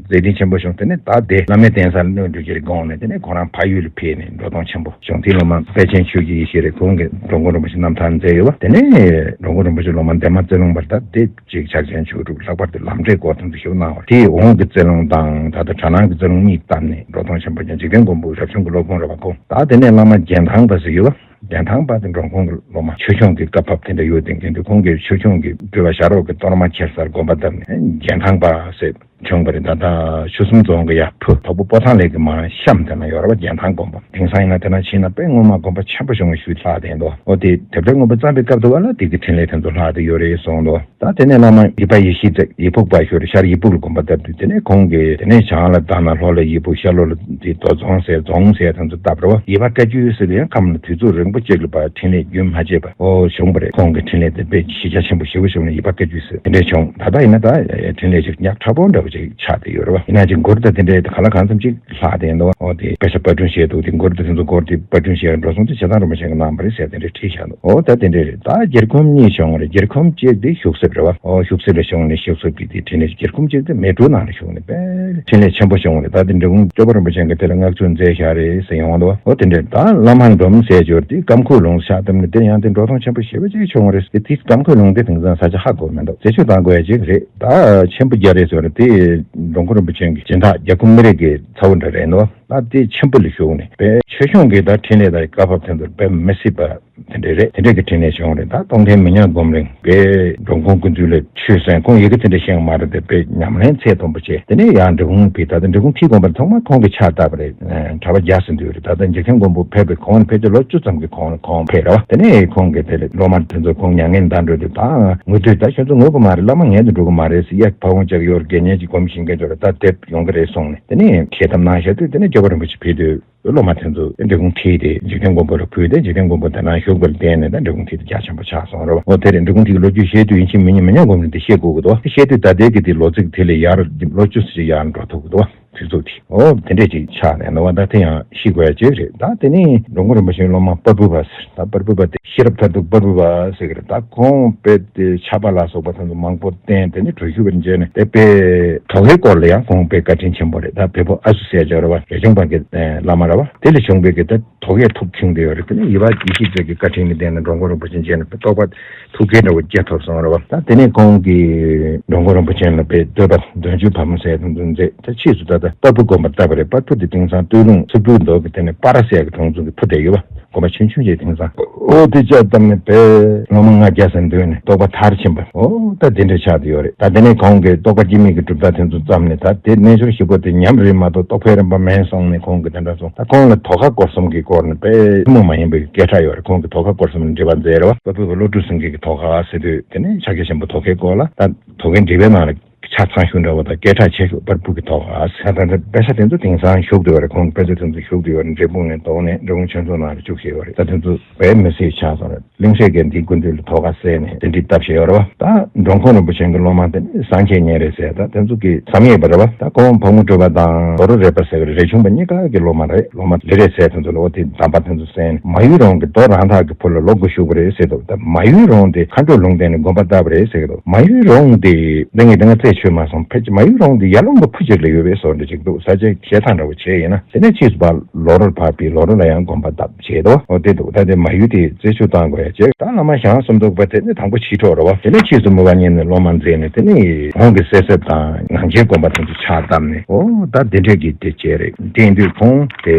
མཛད་འཕྲིན་ཆེན་པོ་བྱུང་། དེ་ནས་ད་དེ་བླ་མའི་གདན་ས་ལ་གནོན་འགྲོ་གི་རེད་དགོངས་ནས་དེ་ནས་ཁོ་རང་ཕ་ཡུལ་ལ་ཕེབས་ནས་འགྲོ་སྟངས་ཆེན་པོ་བྱུང་། དེའི་སློབ་མ་དཔལ་ཆེན་ཆོས་ཀྱི་ཡེ་ཤེས་རེད། ཁོང་གིས་འགྲོ་མགོན་རིན་པོ་ཆེ་རྣམ་ཐར་མཛད་ཡོད་བ། དེ་ནས་འགྲོ་མགོན་རིན་པོ་ཆེ་སློབ་མ་འདན་མ་རྩེ་ལུང་བར་ད་དེ། གཅིག་ཕྱག་ཆེན་མཆོག་གྲུབ། ལྷག་པར་དུ་ལམ་འབྲས་སྐོར་དེ་ཚོ་ཞུ་གནང་བ། དེའི་འོང་གི་རྩེ་ལུང་དང་ད་ལྟ་གྲ་ནང་གི་རྩེ་ལུང་གཉིས་བཏབ་ནས་འགྲོ་སྟངས་ཆེན་པོ་ཀྱང་འཇིག་རྟེན་མགོན་པོ་རབ་བྱུང་གི་སློབ་དཔོན་རེད་བ། ཁོང་ད་དེ་ནས་བླ་མ་རྒྱན་ཐང་པ་ཟེར་ཡོད་བ། རྒྱན་ཐང་པ་དེ་འགྲོ་མགོན་གྱི་སློབ་མ་ཆོས་སྐྱོང་གི་བཀའ་བབས་དེ་འདྲ་ཡོད། དེ་འགན་དུ་ཁོང་གིས་ཆོས་སྐྱོང་གི་སྤྲུལ་པ་བྱ་རོག་གི་གཏོར་མ་ཁྱེར་སར་དགོན་པ་བཏབ་ནས་རྒྱན་ཐང་པ་ཟེར་བྱུང་བ་རེད། ད་ལྟ་ཆུ་གསུམ་རྫོང་གི་ཡར་ཕུ་དོག་པོ་སྤོ་ཐང་ལས་ཀྱི་མར་གཤམ་དེ་ན་ཡོད་རེད་བ། རྒྱན་ཐང་དགོན་པ། དེང་སང་ཡིན་ན་དེ་ན་ཕྱིན་ན་དཔེ་སྔོན་མ་དགོན་པ་ཆེན་པོ་བྱུང་བའི་ཤུལ་ལྷག་བསྡད་འདུག་འོ་དེ་དེབ་ཐེར་དངོས་པོ་བརྩམས་པའི་སྐབས་དུ་བ་ལ་དེ་གི་འཕྲིན་ལས་དེ་ཚོ་ལྷག་བསྡད་ཡོད་རེད་གསུངས་འདུག་ད་དེ་ནས་བླ་མ་ཡིད་པ་ཡེ་ཤེས་ཟེར་ཡིད་ཕུག་པ་ཞོར་ཤར་ཡིད་ཕུག་ལ་དགོན་པ་བཏབ་དུས། དེ་ནས་ཁོང་གིས་དེ་ནས་བྱང་ལ་དྭགས་ན་ལྷོ་ལ་ཡིད་ཕུག་ཤར་ལྷོ་ལ་དེ་རྡོ་རྫོང་ཟེར་རྫོང་ཟེར་དེ་ཚོ་བཏབ་རེད་བ། ཡིད་པ་བཀའ་བརྒྱུད་ཟེར་དེ་ཡང་ཁམས་ལ་དུས་ཚོད་རིང་པོ་གཅིག་ལ་ཕར་འཕྲིན་ལས་རྒྱུན་མ་ཆད་པ་འོ་བྱུང་བ་རེད། ཁོང་གི་འཕྲིན་ལས་དེ་དཔེ་གཞི་རྒྱ་ཆེན་པོ་ཞེ་པོ་བྱུང་ནས་ཡིད་པ་བཀའ་བརྒྱུད་ཟེར་དེ་འདྲས་བྱུང་། ད་ལྟ་ཡིན་ན་ད་འཕྲིན་ལས་ཅིག་ཉག་ཕྲ་པོ་འདྲ་བོ་ཅིག་ཆགས་བསྡད་ཡོད་རེད་བ། ཡིན་ན་ཅིག་མགུར་དང་དེ་འདྲས་ག་ལ་གང་འཚམ་ཅིག་ལྷག་བསྡད་འདུག་འོ་དེ་དཔེ་ཆ་པར་སྐྲུན་བྱས་འདུག་དེ་མགུར་དེ་ཚོ་མགུར་དེ་པར་སྐྲུན་བྱས་འགྲོ་སོང་དེ་བྱེ་ཐང་རིན་པོ་ཆེ་གིས་གནང་བ་རེད་ཟེར་དེ་འདྲས་བྲིས་བཞག་འདུག་འོ་ད་དེ་འདྲས་རེད། ད་སྒེར་ཁམས་གཉིས་བྱུང་བ་རེད། སྒེར་ཁམས་གཅིག་དེ་ཞུགས་སེབ་རེད་བ། འོ་ཞུགས་སེབ་ལ་བྱུང་ནས་ཞུགས་སེབ་ཀྱི་དེ་འཕྲིན་ལས་སྒེར་ཁམས་གཅིག་དེ་མལ་གྲོ་ནང་ལ་བྱུང་ནས་དཔེ་འཕྲིན་ལས་ཆེན་པོ་བྱུང་བ་རེད། ད་དེ་འབྲི་གུང་སྐྱོབ་པ་རིན་པོ་ཆེ་གིས་དེ་ལ་བསྔགས་བརྗོད་མཛད་བཞག་རེད་ཟེར་ཡོང་འདུག་འོ་དེ་འདྲས་ད་བླ་མ་འབྲོམ་ཟེར་འབྱོར་དེ་ཀམ་ཁུ་ལུང་ཕྱག་བཏབ་ནས་དེ་ཡང་དེ་འགྲོ་སྟངས་ཆེན་པོ་ཞེ་པོ་ཅིག་བྱུང་བ་རེད། དེ་དེ་ཀམ་ཁུ་ལུང་དེ་དེང་སང་ས་ཆ་ཧ་གོ་མི་འདུག་རྩད་གཅོད་བཏང་དགོས་ཡ་ཅིག་རེད། ད་ཆེན་པོ་རྒྱ་རེད་ཟེར་བ་རེད། དེ་འབྲོང་ཁུ་རིན་པོ་ཆེ་གི་སྦྱིན་བདག་རྒྱ་ཁུ་མི་རིགས་ཀྱི་ཚ་བོ་འདྲ་རེད་འདུག་ད་དེ་ཆེན་པོ་ལ་ཞུགས་ནས་དཔེ་ཆོས་སྐྱོང་གི་ད་འཕྲིན་ལས་དང་བཀའ་བབས་དེ་ཚོར་དཔེ་མི་སྲིད་པ་དེ་འདྲས་རེད། དེ་འདྲས་ཀྱི་འཕྲིན་ལས་བྱུང་རེད། ད་སྟོང་མཁན་མི་ཉག་སྒོམ་རིང་དཔེ་འགྲོ་མགོན་ཀུན་འདུས་ལ་ཆོས་གསན། ཁོང་ཡི་གེ་དེ་འདྲས་ཤེས་མ་རེད་དེ་དཔེ་ཉམས་ལེན་ཚད་མཐོན་པོ་བྱས། དེ་ནས་ཡང་འབྲི་གུང་ཕེབས། ད་ལྟ་འབྲི་གུང་ཁྲི་དགོན་པར་ཐོག་མར་ཁོང་གིས་ཕྱག་བཏབ་པ་རེད། གྲྭ་པ་བརྒྱ་ཟིན་དུས་རེད། ད་ལྟ་འཇིག་རྟེན་མགོན་པོ་ཕེབས་པའི་གོང་ནས་ཕལ་ཆེར་ལོ་བཅུ་ཙམ་གྱི་གོང་ཁོང་ཕེབས་རེད་བ། དེ་ནས་ཁོང་གིས་དེ་ལས་སློབ་མ་དེ་ཚོ་ཁོང་མྱ་ངན་འདའ་འགྲོ་དུས་ད་ངུ་དུས་ད་ཁྱོད་ཚོ་ངུ་གི་མ་རེད། བླ་མ་ངན་དུ་འགྲོ་གི་མ་རེད་ཟེར། ཡ་ཕ་བོང་ཅག་ཡོར་དགེ་བསྙེན་གྱི་སྒོམ་ཤེས་མཁན་ཚོ་ལ་ད་དེབ་ཡོང་གི་རེད་གསུངས་ནས་དེ་ནས་ཞལ་ཐབ་གནང་བཞག་དུས། དེ་ནས་སྐྱོབ་པ་རིན་པོ་ཆེ་ཕེབས་དུས། སློབ་མ་དེ་ཚོ་འབྲི་གུང་ཁྲི་དེ་འཇིག་རྟེན་མགོན་པོ་ལ་ཕུལ་ཏེ་འཇིག་རྟེན་མགོན་པོ་དེ་ན་བཞུགས་པར་བརྟེན་ནས་ད་འབྲི་གུང་ཁྲི་དེ་རྒྱ་ཆེན་པོ་ཆགས་སོང་རེད་བ། འོ་དེ་རེད། འབྲི་གུང་ཁྲི་གི་ལོ་རྒྱུས་བཤད་དུས་ཡིན་གཅིག་མིན་གཉིས་མི་ཉག་སྒོམ་རིང་དེ་བཤད་དགོས་ཀྱི་འདུག་བ། དེ་བཤད་དུས་ད་ལྟའི་གི་དེ་ལོ་ཚིགས་དེ་ལས་ཡར་ལོ་བཅུ་ཙམ་ཅིག་ཡར་འགྲོ་ཐུབ་ཀྱི་འདུག་བ། དུས་ཚོད་དེ་འོ་དེ་འདྲས་ཅིག་ཆགས་ནས་འདུག་བ། ད་དེ་ཡང་ཤེས་དགོས་ཡ་ཅིག་རེད། ད་དེ་ནས་འགྲོ་མགོན་རིན་པོ་ཆེའི་སློབ་མ་པར་བུ་པ་ཟེར། ད་པར་བུ་པ་དེ་ཤེས་རབ་མཐར་ཐུག་པར་བུ་པ་ཟེར་གི་རེད། ད་ཁོང་དཔེ་དེ་ཕྱྭ་པ་ལ་སོགས་པ་དེ་ཚོ་མང་པོ་བསྟེན། དེ་ནས་གྲོལ་ཞུ་བར་མཇལ་ནས་དེ་དཔེ་དོ་གའི་སྐོར་ལ་ཡང་ཁོང་དཔེ་བཀའ་དྲིན་ཆེན་པོ་རེད། ད་བལ་པོ་ཨ་སུ་ཟེར་ཅིག་ཡོད་རེད་བ། རས་ཆུང་པ་གི་བླ་མ་རེད་བ། དེ་ལས་བྱུང་བའི་གི་ད་དོ་གའི་ཐུགས་ཁེངས་བསྡད་ཡོད་རེད། དེ་ནས་ཡིད་པ་ཡེ་ཤེས་རྩེ་གི་བཀའ་དྲིན་ལ་བརྟེན་ནས་འགྲོ་མགོན་རིན་པོ་ཆེ་མཇལ་ནས་རྟོགས་པ་ཐུགས་ཁེངས་འདྲ་བོ་སྐྱེ་ཐུབ་སོང་རེད་བ། ད་དེ་ནས་ཁོང་གིས་འགྲོ་མགོན་རིན་པོ་ཆེ་ལ་དཔེ་བསྟོད་པ་འདོན་ཆོས་ཕ་མ་ཟེར་དེ་ཚོ་མཛད། ད་ཕྱིས་སུ་ད་ལྟ་པར་བུ་དགོན་པ་བཏབ་པ་རེད། པར་བུ་དེ་དེང་སང་སྟོད་ལུང་སུབ་འབྲུག་མདོ་གི་དེ་ནས་སྤ་ར་ཟེར་གི་གྲོང་ཚོ་གི་ཕུ་བསྡད་ཡོད་བ། དགོན་པ་ཆུང་ཆུང་ཅིག་དེང་སང་། ཨོ་དེ་ལྕགས་བཏབ་ནས་པས་སློབ་མ་ལྔ་བརྒྱ་ཙམ་འདུས་ནས་རྟོགས་པ་མཐར་ཕྱིན་པ། ཨོ་ད་དེ་འདྲ་ཆགས་བསྡད་ཡོད་རེད། ད་དེ་ནས་ཁོང་གིས་རྟོགས་པ་སྐྱེ་མེད་ཀྱི་གྲུབ་རྟགས་དེ་ཚོ་བརྩམས་ནས། ད་དེ་རྣལ་འབྱོར་བཞི་པོ་དེ་ཉམས་རེད་མ་གཏོགས་རྟོགས་པའི་རིམ་པ་མིན་གསུངས་ནས། ཁོང་གིས་དེ་འདྲ་གསུངས། ད་ཁོང་ལ་དོ་ཁ་སྐོར་གསུམ་གྱི་སྐོར་ནས་པས་ཐུན་མོང་མ་ཡིན་པའི་སྐད་ཆ་ཡོད་རེད། ཁོང་གིས་དོ་ཁ་སྐོར་གསུམ་ལ་འགྲེལ་པ་མཛད་རེད་བ། དཔལ་སྤྲུལ་བློ་གྲོས་སེང་གེ་གི་དོ་ཁ་ཟེར་དུས། དེ་ནས་ཕྱག་རྒྱ་ཆེན་པོ་དོ་ཁའི་སྐོར་ལ། ད་དོ་ཁའི་འགྲེལ་པའི་ནང་ལ་ཆ་ཚང་ཞུ་འདྲ་བོ་དང་སྐད་གྲགས་ཆེ་ཤོས་པར་བུ་གི་ཐོག་ཨ་ས་དང་དཔེ་ཆ་དེ་ཚོ་དེང་སང་བཞུགས་བསྡད་པ་རེད། ཁོང་གི་དཔེ་ཆ་དེ་ཚོ་བཞུགས་བསྡད་པ་རེད། འབྲས་སྤུངས་ནས་གཏོང་ནས་འབྲས་སྤུངས་ཆོས་ཚོགས་ནང་ལ་བཅུག་བཞག་ཡོད་རེད། ད་དེ་ཚོ་བས་མི་སྲིད་ཆགས་སོང་རེད། གླིང་ཤེད་ཀྱིས་འདིའི་སྐུ་མདུན་ལ་ཐོག་ཁ་གསལ་ནས་དེ་འདྲའི་སྟབས་བྱས་ཡོད་རེད་བ། ད་འགྲོ་མགོན་རིན་པོ་ཆེ་གི་སློབ་མ་དེ་ནི་སངས་རྒྱས་མཉན་རེད་ཟེར། ད་དེ་ཚོ་གི་བསམ་ཡས་པ་རེད་བ། ད་ཁོང་ཕག་མོ་སྤྲུལ་པ་དང་རྡོ་རུ་རས་པ་ཟེར་བའི་རས་ཆུང་པ་གཉིས་ཀ་གི་སློབ་མ་རེད། སློབ་མ་ལེ་རེད་ཟེར། དེ་ཚོ་ལ་འོ་དེ་གདམས་པ་དེ་ཚོ་གསན་ནས། མ་ཡུལ་རོང་གི་རྡོ་རང་འཐག་གི་བུ་ལ་ལོ་དགུ་ཞུགས་པ་རེད་ཟེར་འདུག་ད་མ་ཡུལ་རོང་དེ་མཁའ་འགྲོ་ལུང་བསྟན་ནས་དགོན་པ་བཏབ་པ་རེད་ཟེར་གི་འདུག་མ་ཡུལ་རོང་དེ་ལྟ་ངན་ལྟ་ངན་རྩད་ཆོད་མ་སོང་། ཕལ་ཆེར་མ་ཡུལ་རོང་དེ་ཡར་ཀླུང་གི་ཕུ་ཅིག་ལ་ཡོད་པའི་བཟོ་འདྲ་ཅིག་འདུག་ས་ཆའི་བྱེ་ཐང་འདྲ་བོ་བྱས་ཡིན་ན། དེ་ནས་ཕྱིས་སུ་ཕར་ལོ་རོར་ཕར་ཕུད། ལོ་རོ་ལ་ཡང་དགོན་པ་བཏབ་བྱས་འདུག་འོ་དེ་འདུག་ད་དེ་མ་ཡུལ་དེ་རྩད་ཆོད་བཏང་དགོས་ཡ་བྱས། ད་བླ་མ་ཞང་བསམ་རྟོག་པ་དེ་ནི་དང་པོ་ཕྱི་དྲོ་རེད་བ། དེ་ནས་ཕྱིས་སུ་མོས་པ་མཉམ་ནས་སློབ་མ་མཛད་ནས། དེ་ནས་ཁོང་གི་གསལ་གསལ་དང་ངང་རྒྱལ་དགོན་པ་དེ་ཚོ་ཕྱག་བཏབ་ནས། འོ་ད་དེ་འདྲས་ཀྱི་དེ་བྱས་རེད། དེ་ཡིན་དུས་ཁོང་དེ་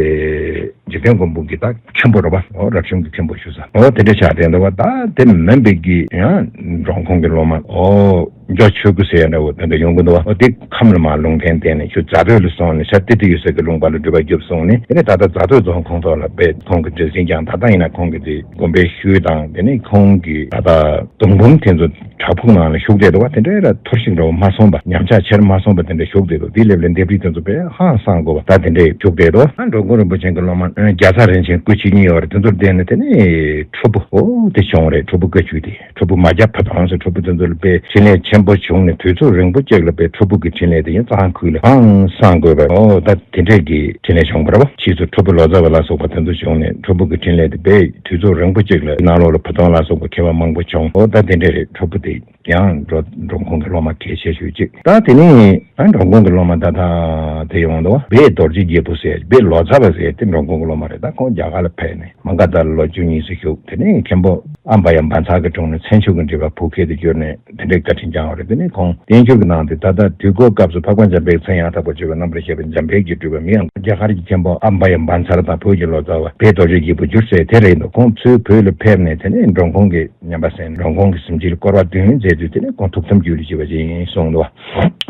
འཇིག་རྟེན་མགོན་པོ་གི་ད་མཁན་པོ་རེད་བ། འོ་རབ་བྱུང་གི་མཁན་པོ་ཞུ་ས། འོ་དེ་འདྲ་ཆགས་བསྡད་འདུག་བ། ད་དེ་མིན་པའི་གི་ཡང་འགྲོ་མགོན་གྱི་སློབ་མ་འོ་འཇོ་ཆོས་སྐུ་ཟེར་ཡ་འདྲ་བོ་དེ་འདྲ་ཡོང་གི་འདུག་བ། འོ་དེ་ཁམས་ལ་མར་ལུང་བསྟན་བསྟན་ནས་ཁྱོད་རྫ་སྟོད་ལ་སོང་ནས་ཤར་ཏི་ཏི་ཡོད་ས་གི་ལུང་པ་ལ་སྒྲུབ་པ་རྒྱོབ་གསུངས་ནས། དེ་ནས་ད་ལྟ་རྫ་སྟོད་རྫོང་ཁོངས་ཐོག་ལ་དཔེ་ཁོང་གི་འདྲ་ཟིན་ཀྱང་། ད་ལྟ་ཡིན་ན་ཁོང་གི་དེ་དགོན་པའི་ཤུལ་དང་། དེ་ནས་ཁོང་གི་ད་ལྟ་གདུང་འབུམ་དེ་ཚོ་བྲག་ཕུག་ནང་ལ་བཞུགས་བསྡད་འདུག་བ། དེ་འདྲའི་ར་འཐོར་ཞིག་འདྲ་བོ་མ་སོང་བ། ཉམས་ཆག་ཆེར་མ་སོང་བ་དེ་འདྲ་བཞུགས་བསྡད་འདུག་དེའི་ལེབ་ལ་ལྡེབས་རིས་དེ་ཚོ་དཔེ་ཧང་སང་དགོས་པ། ད་དེ་འདྲའི་བཞུགས་བསྡད་འདུག་ཨ་འགྲོ་མགོན་རིན་པོ་ཆེ་གི་སློབ་མ་ཨ་རྒྱ་ཚ་རིན་ཆེན་སྐུ་མཆེད་གཉིས་ཡོད་རེད། དེ་ཚོར་བརྟེན་ནས་དེ་ནས་ཁྲོ་ཕུ་འོ་དེ་བྱུང་རེད། ཁྲོ་ཕུ་བཀའ་བརྒྱུད་དེ། ཁྲོ་ཕུ་མ་རྒྱ་ཕ་བོང་ཟེར། ཁྲོ་ཕུ་དེ་ཚོ་ལ་དཔེ་འཕྲིན་ལས་ཆེན་པོ་བྱུང་ནས། དུས་ཚོད་རིང་པོ་གཅིག་ལ་དཔེ་ཁྲོ་ཕུ་གི་འཕྲིན་ལས་དེ་ཡང་གཙང་ཁུལ་ལ་ཧང་སང་དགོས་པ། འོ་ད་དེ་འདྲས་ཀྱི་འཕྲིན་ལས་བྱུང་བ་རེད་བ། ཕྱིས་སུ་ཁྲོ་ཕུ་ལོ་ཙཱ་བ་ལ་སོགས་པ་དེ་ཚོ་བྱུང་ནས། ཁྲོ་ཕུ་གི་འཕྲིན་ལས་དེ་དཔེ་དུས་ཚོད་རིང་པོ་གཅིག་ལ་ནང་ལོགས་ལ་བུ་སྟོན་ལ་སོགས་པ་མཁས་པ་མང་པོ་བྱུང་། འོ་ད་དེ་འདྲས་རེད། ཁྲོ་ཕུ་དེ་ཡང་འགྲོ་འགྲོ་མགོན་གྱི་སློབ་མ་གལ་ཆེ་ཤོས་གཅིག་ད་དེ་ནས་ཨ་འགྲོ་མགོན་གྱི་སློབ་མ་ད་ལྟ་དེ་ཡོང་འདུག་བ། སྦས་རྡོ་རྗེ་རྒྱལ་པོ་ཟེར། སྦས་ལོ་ཙཱ་བ་ཟེར་དེ་འགྲོ་མགོན་གྱི་སློབ་མ་རེད། ད་ཁོང་རྒྱ་གར་ལ་ཕེབས་ནས་མ་ག་དྷར་ལ་ལོ་བཅུ་གཉིས་ཙམ་བཞུགས། དེ་ནས་མཁན་པོ་ཨ་བྷ་ཡ་བཛྲ་གི་དྲུང་ནས་མཚན་མཆོག་གི་འགྲེལ་པ་བོད་སྐད་དུ་བསྒྱུར་ནས་དེ་འདྲའི་བཀའ་དྲིན་བསྐྱངས་པ་རེད། དེ་ནས་ཁོང་བསྟན་འགྱུར་གྱི་ནང་དུ་ད་ལྟ་དུས་འཁོར་སྐབས་སུ་འཕགས་པ་འཇམ་དཔལ་མཚན་ཡང་དག་པར་བརྗོད་པའི་རྣམ་པར་བཤད་པའི་འཇམ་དཔལ་གྱི་སྤྲུལ་པ་མིང་ཡང་རྒྱ་གར་གྱི་མཁན་པོ་ཨ་བྷ་ཡ་བཛྲ་དང་བོད་ཀྱི་ལོ་ཙཱ་བ་སྦས་རྡོ་རྗེ་རྒྱལ་པོ་བསྒྱུར་ཟེར་དེ་རེད་འདུག་ཁོང་ཚུར་བོད་ལ་ཕེབས་ནས་དེ་ནས་འགྲོ་མགོན་གྱི་ཉམས་པ་གསན། འགྲོ་མགོན་གྱི་གཟིམ་ཆེན་ལ་སྐོར་བ་བདུན་མཛད་དུས། དེ་ནས་ཁོང་ཐུགས་དམ་རྒྱུད་ལ་བཞེས་པ་ཅིག་ཡིན་གསུངས་འདུག་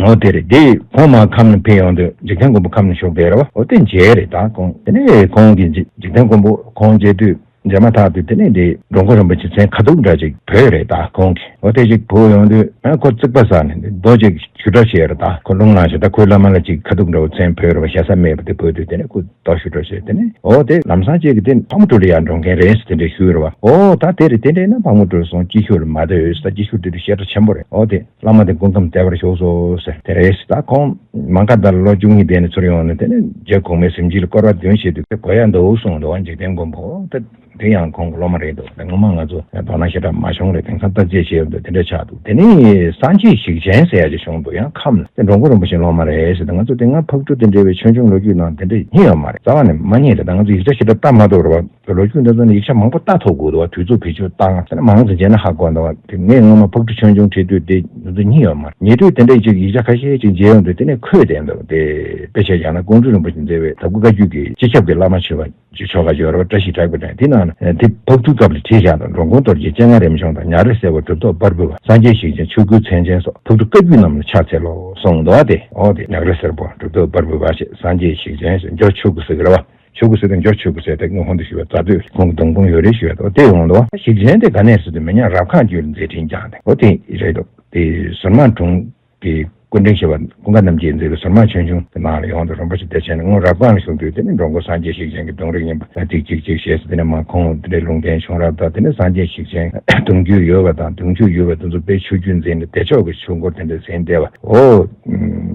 འོ་དེ་རེད། དེ་ཁོང་མར་ཁམས་ལ་ཕེབས་ཡོང་དུས་འཇིག་རྟེན་མགོན་པོ་ཁམས་ལ་བཞུགས་བསྡད་རེད་བ། འོ་དེ་མཇལ་རེད། ད་ཁོང་དེ་ནས་ཁོང་གིས་འཇིག་འཇིག་རྟེན་མགོན་པོ་ཁོང་མཇལ་དུས་མཇལ་མ་ཐག་ཏུ་དེ་ནས་དེ་འགྲོ་མགོན་རིན་པོ་ཆེ་མཚན་ཁ་ཐུག་འདྲ་ཅིག་བོས་རེད། ད་ཁོང་གིས་འོ་དེ་ཅིག་བོས་ཡོང་དུས་ཨ་ཁོ་རྩིག་པ་ཟ་ནས་རྡོ་ཅིག་ཞུ་གྲབས་བྱས་རེད། ད་ཁོ་རླུང་ལངས་ཤག་ད་ཁོའི་བླ་མ་ལ་ཅིག་ཁ་ཐུག་འདྲ་བོ་མཚན་བོས་རེད་བ། ཞ་ས་མེད་པ་དེ་བོས་དུས་དེ་ནས་ཁོ་རྡོ་ཞུ་གྲབས་བྱས། དེ་ནས་འོ་དེ་ལམ་སང་ཅིག་གིས་དེ་ཕག་མོ་གྲུ་ལ་ཡར་འགྲོ་མཁན་རེད་ཟེར་དེ་འདྲས་ཞུས་རེད་བ། འོ་ད་དེ་རེད། དེ་འདྲས་ན་ཕག་མོ་གྲུ་སོང་སྐྱིད་ཤོད་ལ་མ་སྡོད་ཟེར། ད་སྐྱིད་ཤོད་དེ་དུས་བཤད་གྲྭ་ཆེན་པོ་རེད། འོ་དེ་བླ་མ་དེ་སྐུ་ཁམས་བདེ་བར་བཞུགས་སོ་ཟེར་དེ་རེད་ཟེར། ད་ཁོང་མ་ག་དྷར་ལོ་བཅུ་གཉིས་བསྡད་ནས་ཚུར་ཡོང་ནས་དེ་ནས་རྗེ་གོང་མའི་གཟིམ་ཆེན་ལ་སྐོར་བ་བདུན་བྱས་དུས་དེ་གོ་ཡ་འདུག་གསུངས་འདུག་འཇིག་རྟེན་མགོན་པོ་ད་དེ་ཡང་ཁོང་གི་སློབ་མ་རེད་འདུག་ད་ངོ་མ་ང་ཚོ་དོ་སྣང་ཞེ་དྲག་མ་བྱུང་རེད། དེང་སང་བརྟག་དཔྱད་བྱས་ཡོང་དུས་དེ་འདྲ་ཆགས་འདུག་དེ་ནས་སངས་རྒྱས་ཞིག་ཆེན་ཟེར་ཡ་ཅིག་བྱུང་འདུག་ཡང་ཁམས་ལ་དེ་འགྲོ་མགོན་རིན་པོ་ཆེའི་སློབ་མ་རེད་ཟེར། ད་ང་ཚོ་དེ་སྔ་ཕག་གྲུ་དེ་འདྲ་བའི་ཆོས་འབྱུང་ལོ་རྒྱུས་ནང་དེ་འདྲ་རྙེད་ཡོད་མ་རེད། རྩ་བ་ནས་མ་རྙེད་རེད། ད་ང་ཚོ་ཡིག་ཆ་ཞེ་དྲག་ལྟ་མ་ཐུབ་རེད་བ། ལོ་རྒྱུས་འདི་ཚོ་ནི་ཡིག་ཆ་མང་པོ་ལྟ་ཐུབ་དགོས་འདུག་བ། དུས་ཚོད་བེད་སྤྱོད་བཏང་ཟེར་ན་མང་ཙམ་མཇལ་ན་ཧ་གོ་འདུག་བ། དེ་ངས་སྔོན་མ་ཕག་གྲུ་ཆོས་འབྱུང་བྲིས་དུས་དེ་འདི་ཚོ་རྙེད་ཡོད་མ་རེད། ཉེ་དུས་དེ་འདྲ་ཅིག་ཡིག་ཆ་ཁ་ཤས་ཅིག་མཇལ་ཡོང་དུས་དེ་ནས་འཁོད་བསྡད་འདུག་དེ་དཔེ་ཆ་བཞག་ན་ཀོང་སྤྲུལ་རིན་པོ་ཆེ་མཛད་པའི་དྭགས་པོ་བཀའ་བརྒྱུད་ཀྱི་སྤྱི་ཁྱབ་ཀྱི་བླ་མ་ཆེ་བ་ཆོ་ག་ཡོད་རེད་བ། བཀྲ་ཤིས་གྲགས་པའི་སྒྲ་དེ་ནང་ན་དེ་ཕག་གྲུའི་སྐབས་ལ་བྲིས་བཞག་འདུག་འགྲོ་མགོན་རྡོ་རྗེ་སྤྱན་སྔ་རིན་ཆེན་དང་། ཉ་རལ་སེར་པོ་གྲུབ་ཐོབ་པར་བུ་བ། སངས་རྒྱས་ཞིག་ཆེན་ཆོས་སྐུའི་མཚན་ཅན་སོགས་ཕག་གྲུ་བཀའ་བརྒྱུད་རྣམས་ལ་ཕྱག་འཚལ་ལོ་གསུངས་འདུག་བ། དེ་འོ་དེ་ཉ་རལ་སེར་པོ་གྲུབ་ཐོབ་པར་བུ་བ་ཞེས་སངས་རྒྱས་ཞིག་ཆེན་ཞེས་འཇོ་ཆོས་སྐུ་ཟེར་གི་རེད་བ། ཆོས་སྐུ་ཟེར་དུས་འཇོ་ཆོས་སྐུ་ཟེར་དེ་སྔོན་དུ་ཞུས་པའི་རྩ་བོད་ཁོང་གི་སྡོང་དཔུང་ཡོད་རེད་ཞུས་པ་དེ་ཡོང་འདུག་ཞིག་ཆེན་དེ་ག་ནས་ཟེར་དུས་མི་ཉག་རབ་ཁ་བརྒྱུད་ལ་མཛད་འཕྲིན་བསྐྱངས་ཏེ་འོ་དེ་རེད་འདུག་དེ་ཟུར་མང་དྲུང་གི་སྐུ་ཕྲེང་བཞི་པ་ཀུན་དགའ་རྣམ་རྒྱལ་མཛད་པའི་ཟུར་མང་ཆོས་འབྱུང་གི་ནང་ལ་ཡོང་འདུག་རིན་པོ་ཆེ་བདེ་ཆེན་ནི་སྔོན་རབ་ཁ་ལ་བཞུགས་དུས་དེ་ནི་འགྲོ་མགོན་སངས་རྒྱས་ཞིག་ཆེན་གྱི་གདུང་རིགས་ཡིན་པ་ད་ཅིག་ཅིག་ཅིག་ཞེས་སུ་དེ་ནས་མ་ཁོང་དེ་འདྲའི་ལུང་བསྟན་བྱུང་རབས་དང་། དེ་ནས་སངས་རྒྱས་ཞིག་ཆེན་གདུང་རྒྱུད་ཡོད་པ་དང་གདུང་རྒྱུད་ཡོད་པ་དེ་ཚོ་དཔེ་ཆོས་བརྒྱུད་འཛིན་ནས་བདེ་མཆོག་གི་ཆོས་འཁོར་དེ་འདྲ་གསན་བསྡད་པ་འོ།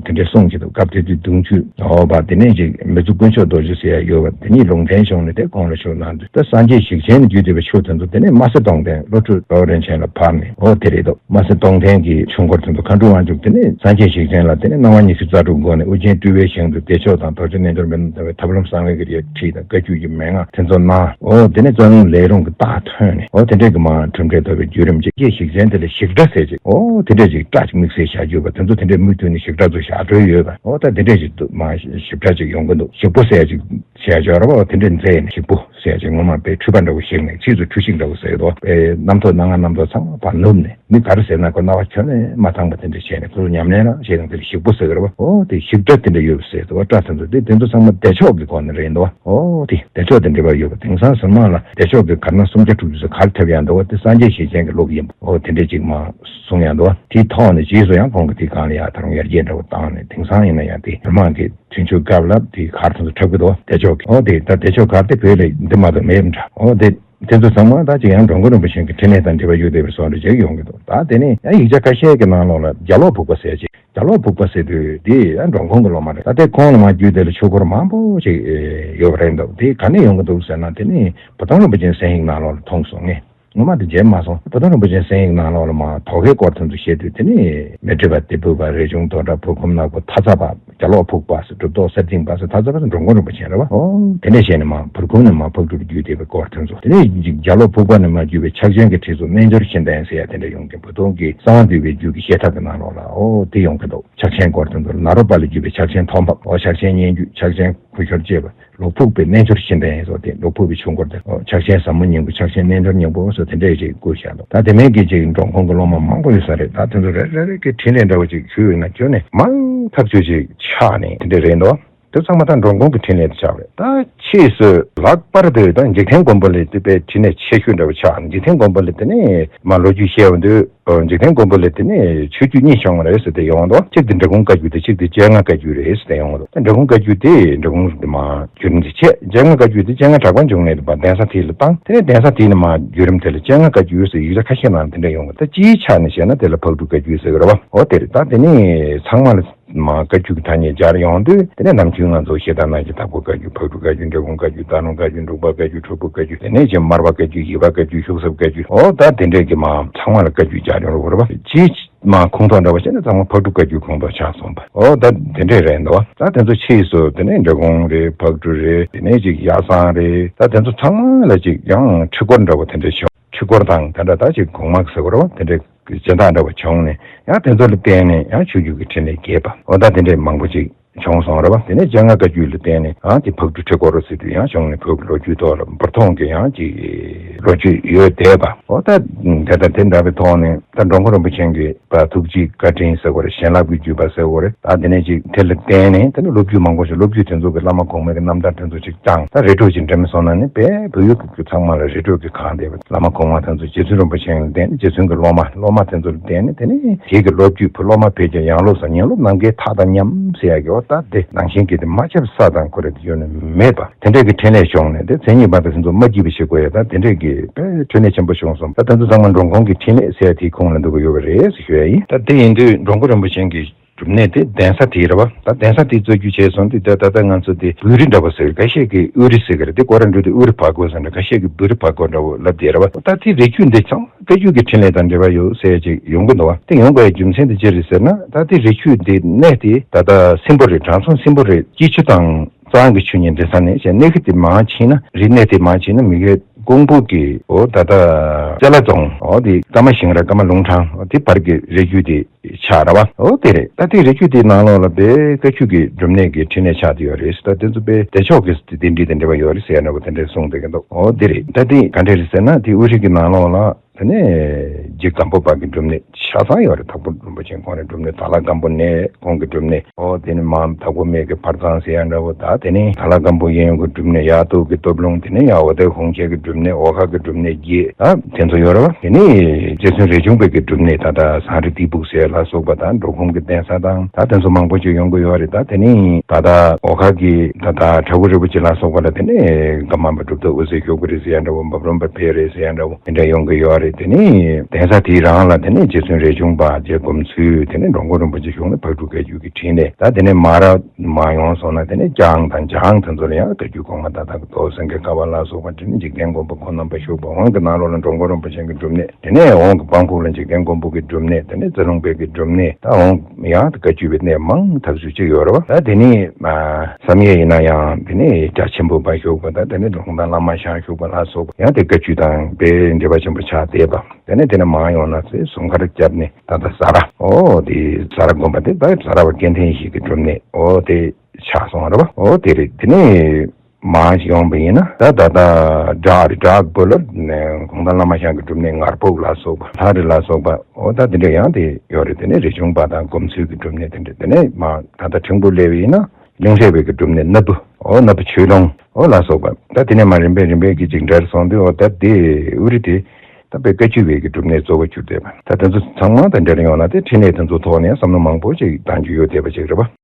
དེ་འདྲའི་གསུང་གི་འདུག་སྐབས་དེ་དུས་གདུང་རྒྱུད་འོ་བ་དེ་ནས་ཅིག་མི་གཙུག་དཀོན་མཆོག་རྡོ་རྗེ་ཟེར་ཡ་ཡོད་པ་དེ་ཉིད་ལུང་བསྟན་བྱུང་ནས་དེ་ཁོང་ལ་ཆོས་གནང་དུས་ད་སངས་རྒྱས་ཞིག་ཆེན་ནས་བརྒྱུད་བསྡད་པའི་ཆོས་དེ་ཚོ་དེ་ནས་སྨྲ་སེ་སྟོང་ལྡན་བློ་གྲོས་རྡོ་རིན་ཆེན་ལ་ཕར་ནས་འོ་དེ་རེད་འདུག་སྨྲ་སེ་སྟོང་ལྡན་གྱི་ཆོས་འཁོར་དེ་ཚོ་མཁའ་འགྲོ་དབང་ཕྱུག་དེ་ནས་སངས་རྒྱས་ཞིག་ཆེན་ལ་དེ་ནས་སྣང་བ་ཉི་ཤུ་རྩ་དྲུག་སྒོ་ནས་ཨོ་རྒྱན་སྤྲུལ་པའི་ཞིང་དུ་བདེ་མཆོག་དང་རྡོ་རྗེ་རྣལ་འབྱོར་མའི་ལྟ་བའི་ཐབས་ལམ་གསང་བའི་གི་ཡ་ཁྲིད་དང་བཀའ་བརྒྱུད་ཀྱི་མན་ངག་དེ་ཚོ་གནང་། འོ་དེ་ནས་རྩ་རླུང་ལས་རུང་གི་རྟགས་ཐོན་ནས་འོ་དེ་འདྲས་ཀྱི་མ་གྲུབ་འབྲས་ཐོབ་པའི་བརྒྱུད་རིམ་ཅིག་སྐྱེས་ཞིག་ཆེན་དེ་ལ་ཞིག་སྒྲ་ཟེར་ཅིག་འོ་དེ་འདྲས་ཅིག་སྒྲ་ཅིག་དམིགས་བསལ་བཞག་རྒྱུ་བ་དེ་ཚོ་དེ་འདྲས་མུ་མཐུད་ནས་ཞིག་སྒྲ་ཚོ་བཞག་འགྲོ་ཡོད་པ་འོ་ད་དེ་འདྲས་ཅིག་འདུག་མ་ཞིག་སྒྲ་ཅིག་ཡོང་གི་འདུག་ཞིག་པོ་ཟེར་ཅིག་ཞེས་བརྗོད་ར་བ། དེ་འདྲའི་མཛད་ནས་ཞིག་པོ་ཟེར་ཅིག་ངོ་མ་དཔེ་འཁྲུལ་པ་འདྲ་བོ་ཞིག་ནས་ཕྱིས་སུ་འཁྲུལ་ཞིག་འདྲ་བོ་ཟེར་དོ། དཔེ་རྣམ་རྟོག་སྣ་ལྔ་རྣམ་རྟོག་ཚང་མ་ཕར་ནུབ་ནས་ནི་ག་རེ་ཟེར་ན་ཁོ་རྣ་བ་ཁྱོན་ནས་མ་ཐང་པ་དེ་འདྲ་བྱས་ནས་ཁོ་ཚོ་ཉམས་ལེན་ར་བྱས་དང་དེ་ལ་ཞིག་པོ་ཟེར་གི་ར་བ། ཨོ་དེ་ཞིག་སྒྲ་དེ་འདྲ་ཡོད་པ་ཟེར་དོ། སྒྲ་དེ་ཚོ་དེ་དེ་ཚོ་ཚང་མ་བདེ་མཆོག་གི་སྒོ་ནས་རེད་འདུག་ཨོ་དེ་བདེ་མཆོག་དེ་འདྲ་བ་ཡོད་པ། དེང་སང་ཟུར་མང་ལ་བདེ་མཆོག་གི་གར་སྣ་སུམ་བརྒྱ་དྲུག་ཅུ་ཚོ་གར་ཐེབས་ཡང་འདུག་དེ་སངས་རྒྱས་ཞེས་བྱ་གི་ལུགས་ཡིན་པ། ཨོ་དེ་འདྲ་ཅིག་མ་གསུང་ཡང་འདུག་དེའི་ཐོག་ནས་རྗེས་སུ་ཡང་ཁོང་གི་དེའི་སྒང་ལ་ཡང་ད་རུང་ཡར་རྒྱས་འདྲ་བོ་བཏང་ནས་དེང་སང་ཡིན་ན་ཡང་དེ་ཟུར་མང་གི་དུས་མཆོད་སྐབས་ལ་དེ་གར་དེ་ཚོ་འཁྲབ་གི་འདུག་བདེ་མཆོག་གི། ཨོ་དེ་ད་བདེ་མཆོག་གར་དེ་བོད་ལ་འདི་མ་གཏོགས་མེད་འདྲ། ཨོ་དེ་དེ་ཚོ་ཚང་མ་ད་ཅིག་ཡང་འགྲོ་མགོན་རིན་པོ་ཆེ་གི་འཕྲིན་ལས་དང་འབྲེལ་བ་ཡོད་བསྡད་པའི་བཟོ་འདྲ་ཅིག་ཡོང་གི་འདུག་ད་དེ་ནས་ཡང་ཡིག་ཆ་ཁ་ཤས་ཀྱི་ནང་ལོགས་ལ་རྒྱ་ལོག་ཕུག་པ་ཟེར་ཅིག་རྒྱ་ལོག་ཕུག་པ་ཟེར་དུས་དེ་ཡང་འགྲོ་མགོན་གི་སློབ་མ་རེད། ད་ལྟའི་ཁོང་ལ་མ་བརྒྱུད་དེ་ལ་ཆོས་སྐོར་མང་པོ་ཅིག་ཡོད་པ་རེད་འདུག་དེ་ག་ནས་ཡོང་གི་འདུག་ཟེར་ན་དེ་ནས་བུ་སྟོན་རིན་པོ་ཆེའི་གསན་ཡིག་ནང་ལོགས་ལ་མཐོང་སོང་ངས། ངོ་མ་དེ་མཇལ་མ་སོང་། བུ་སྟོན་རིན་པོ་ཆེའི་གསན་ཡིག་ནང་ལོགས་ལ་མ་དོ་གའི་སྐོར་དེ་ཚོ་བཤད་དུས་དེ་ནི་མཻ་ཏྲི་པ་ཏི་ཕུ་པ་རས་ཆུང་དོ་འདྲ་བུ་ཁུམ་ནག་པོ་ཐ་ཚ་པ་རྒྱ་ལོག་ཕུག་པ་ཟེར་གྲུབ་ཐོབ་གསེར་ཆེན་པ་ཟེར་ཐ་ཚ་པ་ཟེར་འགྲོ་མགོན་རིན་པོ་ཆེ་རེད་བ། ཨོ་དེ་འདྲ་བཤད་ནས་མ་བུར་ཁུང་ནས་མ་ཕག་གྲུར་བརྒྱུད་བསྡད་པའི་སྐོར་དེ་ཚོ། དེ་ནས་རྒྱ་ལོ་ཕུག་པ་ནས་མ་བརྒྱུད་པའི་ཕྱག་ཆེན་གྱི་ཁྲིད་ཚོ་རྣལ་འབྱོར་ཤེས་ལྡན་ཟེར་ཡ་དེ་འདྲ་ཡོང་གི། བུ་སྟོན་གྱི་གསང་བ་འདུས་པའི་རྒྱུད་ཀྱི་བཤད་ཐབས་ཀྱི་ནང་ལོགས་ལ་ཨོ་དེ་ཡོང་གི་འདུག་ཕྱག་ཆེན་སྐོར་དེ་ཚོ་ནཱ་རོ་པ་ལས་བརྒྱུད་པའི་ཕྱག་ཆེན་ཐོག་མ། ཨོ་ཕྱག་ཆེན་སྙན་བརྒྱུད། ཕྱག་ཆེན་ཁུ་ཤོར་ཅེས་པ། ལོ་ཕུག་པའི་རྣལ་འབྱོར་ཤེས་ལྡན་སོགས་ཏེ། ལོ་ཕུག་པའི་ཆོས་འཁོར་ཏེ། ཕྱག་ཆེན་ཟབ་མོ་སྙིང་པོ། ཕྱག་ཆེན་རྣལ་འབྱོར་སྙིང་པོ་སོགས་དེ་འདྲས་ཅིག་བཀོད་བཞག་འདུག་ད་དེ་མིན་གྱི་ཅིག་འགྲོ་མགོན་གྱི་སློབ་མ་མང་པོ་ཡོད་ས་རེད། ད་དེ་ཚོ་རེ་རེ་རེ་གི་འཕྲིན་ལས་འདྲ་བོ་ཅིག་ཞུས་ཡོད་ན་ཁྱོན་ནས་མང་ཐག་ཆོད་ཅིག་ཆགས་ནས་དེ་འདྲས་རེད་འདུག་དེ་ཚང་མ་ད་འགྲོ་མགོན་གྱི་འཕྲིན་ལས་དེ་ཆགས་རེད། ད་ཕྱིས་སུ་ལྷག་པར་དུ་ད་འཇིག་རྟེན་མགོན་པོ་ལས་དེ་དཔེ་འཕྲིན་ལས་ཆེ་ཤོས་འདྲ་བོ་ཆགས། འཇིག་རྟེན་མགོན་པོ་ལས་དེ་ནས་མ་ལོ་རྒྱུས་བཤད་པ་འདུག་འཇིག་རྟེན་མགོན་པོ་ལས་དེ་ནས་ཆོས་བརྒྱུད་གཉིས་བྱུང་བ་རེད་ཟེར་ཏེ་ཡོང་འདུག་གཅིག་དེ་འབྲི་གུང་བཀའ་བརྒྱུད་དེ། གཅིག་དེ་སྤྱན་སྔ་བཀའ་བརྒྱུད་རེད་ཟེར་ཏེ་ཡོང་འདུག་ད་འབྲི་གུང་བཀའ་བརྒྱུད་དེ་འབྲི་གུང་དེ་མ་བརྒྱུད་རིམ་དེ་བྱས། སྤྱན་སྔ་བཀའ་བརྒྱུད་དེ་སྤྱན་སྔ་གྲགས་པ་འབྱུང་གནས་དེ་པ་གདན་ས་དེ་ལ་བཏང་། དེ་ནས་གདན་ས་དེ་ནས་མ་བརྒྱུད་རིམ་དེ་ལ་སྤྱན་སྔ་བཀའ་བརྒྱུད་ཟེར་ཡིག་ཆ་ཁ་ཤས་ནང་དེ་འདྲ་ཡོང་གི། ད་སྤྱིའི་ཆ་ནས་བཤད་ན་དེ་ལ་ཕག་གྲུ་བཀའ་བརྒྱུད་ཟེར་གི་རེད་བ། འོ་དེ་རེད། ད་དེ་ནས་ཚང་མ་ལ་མ་བཀའ་བརྒྱུད་ཀྱི་ཐ་སྙད་སྦྱར་ཡོང་དུས་དེ་ནས་ནམ་རྒྱུན་ང་ཚོ་ཤེས་ལྟར་ན་གི་དྭགས་པོ་བཀའ་བརྒྱུད། ཕག་གྲུ་བཀའ་བརྒྱུད། འབྲི་གུང་བཀའ་བརྒྱུད། སྟག་ལུང་བཀའ་བརྒྱུད། འབྲུག་པ་བཀའ་བརྒྱུད། འབྲུག་པ་བཀའ་བརྒྱུད། དེ་ནས་ཅིག་མར་པ་བཀའ་བརྒྱུད། གཞི་པ་བཀའ་བརྒྱུད། ཤུག་གསེབ་བཀའ་བརྒྱུད། འོ་ད་དེ་འདྲས་ཀྱི་མ་ཚང་མ་ལ་བཀའ་བརྒྱུད་སྦྱར་ཡོང་རེད་བ། སྤྱིའི་མ་ཁུངས་ཐོག་འདྲ་བ་བཤད་ན་ཚང་མ་ཕག་གྲུ་བཀའ་བརྒྱུད་ཁོངས་གཏོགས་ཆགས་སོང་བ། འོ་ད་དེ་འདྲས་རེད་འདུག་ད་དེ་ཚོ་ཕྱིས་སུ་དེ་ནས་འབྲི་གུང་རེད། ཕག་གྲུ་རེད། དེ་ནས་ཅིག་ཡ་བཟང་རེད། ད་དེ་ཚོ་ཚང་མ་ལ་ཅིག་ཡང་ཁྲི་སྐོར་འདྲ་བོ་དེ་འདྲས་བྱུང་། ཁྲི་སྐོར་དང་ད་འདྲ་ད་ཅིག་གོང་མ་ཟེར་དགོས་རེད་བ། དེ་འདྲས་ཀྱི་སྦྱིན་བདག་འདྲ་བ་བྱུང་ནས་ཡང་དེ་ཚོ་ལ་བརྟེན་ནས་ཡང་ཆོས་བརྒྱུད་ཀྱི་འཕྲིན་ལས་རྒྱས་པ། འོ་ད་དེ་འདྲས་མང་པོ་ཅིག་བྱུང་སོང་རེད་བ། དེ་ནས་སྤྱན་སྔ་བཀའ་བརྒྱུད་ལ་བརྟེན་ནས་ཡང་དེ་ཕག་གྲུ་ཁྲི་སྐོར་ཟེར་དུས་ཡང་བྱུང་ནས་བོད་ཀྱི་ལོ་རྒྱུས་ཐོག་ལ་འབུར་ཐོན་གྱི་ཡང་ཅིག་ལོ་རྒྱུས་ཡོད་བསྡད་པ། འོ་ད་དེ་ལྟར་དེ་འདྲ་བའི་ཐོག་ནས་ད་འགྲོ་མགོན་རིན་པོ་ཆེ་གི་པ་ཐུགས་རྗེའི་བཀའ་དྲིན་ཟེར་དགོས་རེད། བྱིན་རླབས་ཀྱི་བརྒྱུད་པ་ཟེར་དགོས་རེད། ད་དེ་ནས་ཅིག་དེ་ལ་བརྟེན་ནས་དེ་ནས་སློབ་བརྒྱུད་མང་པོ་ཞིག་སློབ་བརྒྱུད་དེ་ཚོ་གི་བླ་མ་གོང་མའི་གི་རྣམ་ཐར་དེ་ཚོ་ཅིག་བཏང་། ད་རི་ཁྲོད་ཅིག་འདྲ་མིན་སོང་ན་ནི་དཔེ་བོད་ཡུལ་གྱི་ཚང་མ་ལ་རི་ཁྲོད་ཀྱི་གང་བསྡད་པ། བླ་མ་གོང་མ་དེ་ཚོ་རྗེ་བཙུན་རིན་པོ་ཆེ་ལ་བརྟེན་ནས་རྗེ་བཙུན་གྱི་སློབ་མ། སློབ་མ་དེ་ཚོ་ལ་བརྟེན་ནས་དེ་ནས་དེ་གི་སློབ་བརྒྱུད་བུ་སློབ་མ་ཕལ་ཆེར་ཡང་སློབ་ཟེར་ཉམས་སློབ་གནང་མཁན་མཐའ་དང་མཉམ་ཟེར་ཡ་གི་འོ་ད་དེ་ནང་བཞིན་གྱི་དེ་མ་ཁྱབ་ས་དང་ཁོ་རེ་དེ་ཡོད་ནི་མེད་པ། དེ་འདྲས་ཀྱི་འཕྲིན་ལས་བྱུང་ནས་དེ་མཚན་ཉིད་པ་དང་དེ་ཚོ་མ་སྐྱིད་པ་བྱེད་དགོས་ཡ། ད་དེ་འདྲས་ཀྱི་དཔེ་འཕྲིན་ལས་ཆེན་པོ་བྱུང་སོང་། ད་དེ་ཚོ་ཚང་མ་འགྲོ་མགོན་གྱི་འཕྲིན་ལས་ཟེར་ཡ་དེའི་ཁོངས་ལ་འདུ་གི་ཡོད་པ་རེད་ཟེར་ཞུ་ཡ་ཡིན། ད་དེ་ཡིན་དུས་འགྲོ་མགོན་རིན་པོ་ཆེ་གི་སྒྲུབ་གནས་དེ་གདན་ས་དེ་རེད་བ། ད་གདན་ས་དེ་རྩ་རྒྱུ་བྱས་སོང་དུས་ད་ད་ལྟ་ང་ཚོ་དེ་བོད་རིགས་འདྲ་བོ་ཟེར། ཁ་ཤས་ཀྱིས་དབུ་རིགས་ཟེར་གི་རེད། དེ་སྐོར་ར་འགྲོ་དུས་དབུ་རིགས་བར་སྐོར་ཟེར་འདྲ། ཁ་ཤས་ཀྱིས་བོད་རིགས་བར་སྐོར་འདྲ་བོ་ལབ་བསྡད་རེད་བ། ད་དེ་རི་རྒྱུད་འདི་ཚང་མ་བཀའ་བརྒྱུད་ཀྱི་འཕྲིན་ལས་དང་འབྲེལ་བ་ཡོད་ཟེར་ཅིག་ཡོང་གི་འདུག་བ། དེ་ཡོང་དགོས་ཡ་རྒྱུ་མཚན་དེ་ཅི་རེད་ཟེར་ན། ད་དེ་རི་རྒྱུད་འདི་གནས་དེ་ད་ལྟ་སྲིན་པོ་རི། དྲང་སྲོང་སྲིན་པོ་རི། སྐྱིད་ཆུ་དང་གཙང་གི་ཆུ་གཉིས་འདྲེས་ས་ནས་བྱས། གནས་གི་དེ་མར་ཕྱིན་ན། རི་གནས་དེ་མར་ཕྱིན་ན་མི་གའི་ཀོང་པོ་གི་འོ་ད་ལྟ་སེ་ལ་རྫོང་འོ་དེ་ཀརྨ་ཞིང་རལ། ཀརྨ་ལུང་དྲང་འོ་དེ་བར་གྱི་རི་རྒྱུད་དེ་ཆགས་ར་བ། འོ་དེ་རེད། ད་དེ་རི་རྒྱུད་དེའི་ནང་ལོགས་ལ་དཔེ་བཀའ་བརྒྱུད་ཀྱི་སྒྲུབ་གནས་ཀྱི་འཕྲིན་ལས་ཆགས་བསྡད་ཡོད་རེད། ད་དེ་ཚོ་དཔེ་བདེ་མཆོག་གི་གདན་ཁྲི་དང་འབྲེལ་བ་ཡོད་རེད་ཟེར་ཡ་འདྲ་བོ་དེ་འདྲས་གསུངས་བསྡད་ཀྱི་འདུག་འོ་དེ་རེད། ད་དེ་ག་འདྲས་རེད་ཟེར་ན། དེ་དབུ་རིགས་ཀྱི་ནང་ལོགས་ལ་དེ་ནས་རྗེ་སྒམ་པོ་པ་གི་སྒྲུབ་གནས་ཆ་ཚང་ཡོད་རེད། དྭགས་པོ་རིན་པོ་ཆེ་ཁོང་རའི་སྒྲུབ་གནས། དྭགས་ལྷ་སྒམ་པོ་ནས་ཁོང་གི་སྒྲུབ་གནས། འོ་དེ་ནས་མར་དྭགས་པོ་སྨད་ཀྱི་འཕར་ཚང་ཟེར་ཡ་འདྲ་བོ། ད་དེ་ནས་དྭགས་ལྷ་སྒམ་པོ་གཡས་གཡོན་གྱི་སྒྲུབ་གནས། ཡར་སྟོད་ཀྱི་སྟོད་ལུང་། དེ་ནས་ཡར་འོ་དེ་ཧོང་ཆེ་གི་སྒྲུབ་གནས། འོ་ཁ་གི་སྒྲུབ་གནས་བརྒྱད། ད་དེ་ཚོ་ཡོད་རེད་བ། དེ་ནས་རྗེ་བཙུན་རས་ཆུང་པའི་གི་སྒྲུབ་གནས་ད་ལྟ་ཟངས་རི་སྟེགས་བུ་ཟེར་ལ་སོགས་པ་དང་། འབྲོག་ཁུམ་གྱི་གདན་ས་དང་། ད་དེ་ཚོ་མང་པོ་ཅིག་ཡོང་གི་ཡོད་རེད། ད་དེ་ནས་ད་ལྟ་འོ་ཁ་གི་ད་ལྟ་བྲག་ཕུག་རིན་པོ་ཆེ་ལ་སོགས་པ་ལ་དེ་ནས་ཀརྨ་པ་གྲུབ་ཐོབ་འོད་ཟེར་ཤོག་གུ་རེད་ཟེར་ཡ་འདྲ་བོ། འབབ་རོམ་པ་ཕེབས་རེད་ཟེར་ཡ་འདྲ་བོ། དེ་འདྲ་ཡོང་གི་ཡོད་རེད། དེ་ནས་གདན་ས་དེའི་རང་ལ་དེ་ནས་རྗེ་བཙུན་རས་ཆུང་པ་རྗེ་སྒོམ་ཚུལ། དེ་ནས་འགྲོ་མགོན་རིན་པོ་ཆེ་བཞུགས་ནས་ཕག་གྲུ་བཀའ་བརྒྱུད་ཀྱི་འཕྲིན་ལས། ད་དེ་ནས་མར་མར་ཡོང་སོང་ན་དེ་ནས་ལྕང་དང་འཇང་དེ་ཚོ་ལ་ཡང་བཀའ་བརྒྱུད་གོང་མ་ད་ལྟ་གི་རྡོར་སེང་གེ་ཀ་བ་ལ་སོགས་པ། དེ་ནས་འཇིག་རྟེན་མགོན་པོ་ཁོང་རྣམ་པ་བཞུགས་པ། འོང་གི་ནང་ལོགས་ལ་འགྲོ་མགོན་རིན་པོ་ཆེ་གི་སྒྲུབ་གནས། དེ་ནས་འོང་གི་སྤང་ཁུག་ལ་འཇིག་རྟེན་མགོན་པོ་གི་སྒྲུབ་གནས། དེ་ནས་རྩེ་ལུང་པའི་གི་སྒྲུབ་གནས། ད་འོང་ཡང་དེ་བཀའ་བརྒྱུད་པའི་གནས་མང་ཐག་ཆོད་ཅིག་ཡོད་རེད་བ། ད་དེ་ནས་བསམ་ཡས་ཡིན་ན་ཡང་དེ་ནས་རྒྱ་ཆེན་པོ་པ་བཞུགས་པ། ད་དེ་ནས་ལུང་བསྟན་བླ་མ་ཞང་བཞུགས་པ་ལ་སོགས་པ་ཡང་དེ་བཀའ་བརྒྱུད་དང་དཔེ་འབྲེལ་བ་ཆེན་པོ་ཆགས་བསྡད་པ། དེ་ནས་དེ་ནས་མར་ཡོང་ན་ཚེ་སུམ་མཁར་རྒྱབ་ནས་ད་ལྟ་ཟ་ར། འོ་དེ་ཟ་ར་དགོན་པ་དེ་ད་ཟ་ར་བ་སྐལ་ལྡན་ཞིག་གི་སྒྲུབ་གནས་འོ་དེ་ཆགས་སོང་བ་རེད་བ། འོ་དེ་རེད། དེ་ནས་ མང་ཞིག་ཡོང་བ་ཡིན་ན། ད་ད་ལྟ་བྲག་རི་བྲག་སྤོ་ལོ་ནས་གུང་ཐང་བླ་མ་ཞང་གི་སྒྲུབ་གནས་ངར་པོ་ལ་སོགས་པ། ལྷ་རི་ལ་སོགས་པ། འོ་ད་དེ་འདྲ་ཡང་དེ་ཡོད་རེད། དེ་ནས་རས་ཆུང་པ་དང་སྒོམ་ཚུལ་གྱི་སྒྲུབ་གནས་དེ་འདྲ། དེ་ནས་མ་ད་ལྟ་ཕྲེང་པོ་སླེབས་པ་ཡིན་ན་གླིང་ཕྲན་པའི་གི་སྒྲུབ་གནས་སྣ་བུ། འོ་སྣ་བུ་ཆོས་སྒྲོང་འོ་ལ་སོགས་པ། ད་དེ་ནས་མ་རིམ་པས་རིམ་པས་ཀྱི་ཅིག་འདྲ་རུ་སོང་དུས། འོ་ད་དེ་ཨུ་རི་དེ་ད་དཔེ་བཀའ་བརྒྱུད་པའི་གི་སྒྲུབ་གནས་གཙོ་བོ་གྱུར་བསྡད་པ། ད་དེ་ཚོ་ཚང་མ་ད་འདྲ་རུ་ཡོང་ན་དེ་ཕྲིན་ལས་དེ་ཚོ་ཐོག་ནས་བསམ་བློ་མང་པོ་ཅིག་གཏང་རྒྱུ་ཡོད་བསྡད་པ་ཅིག་རེད་པ།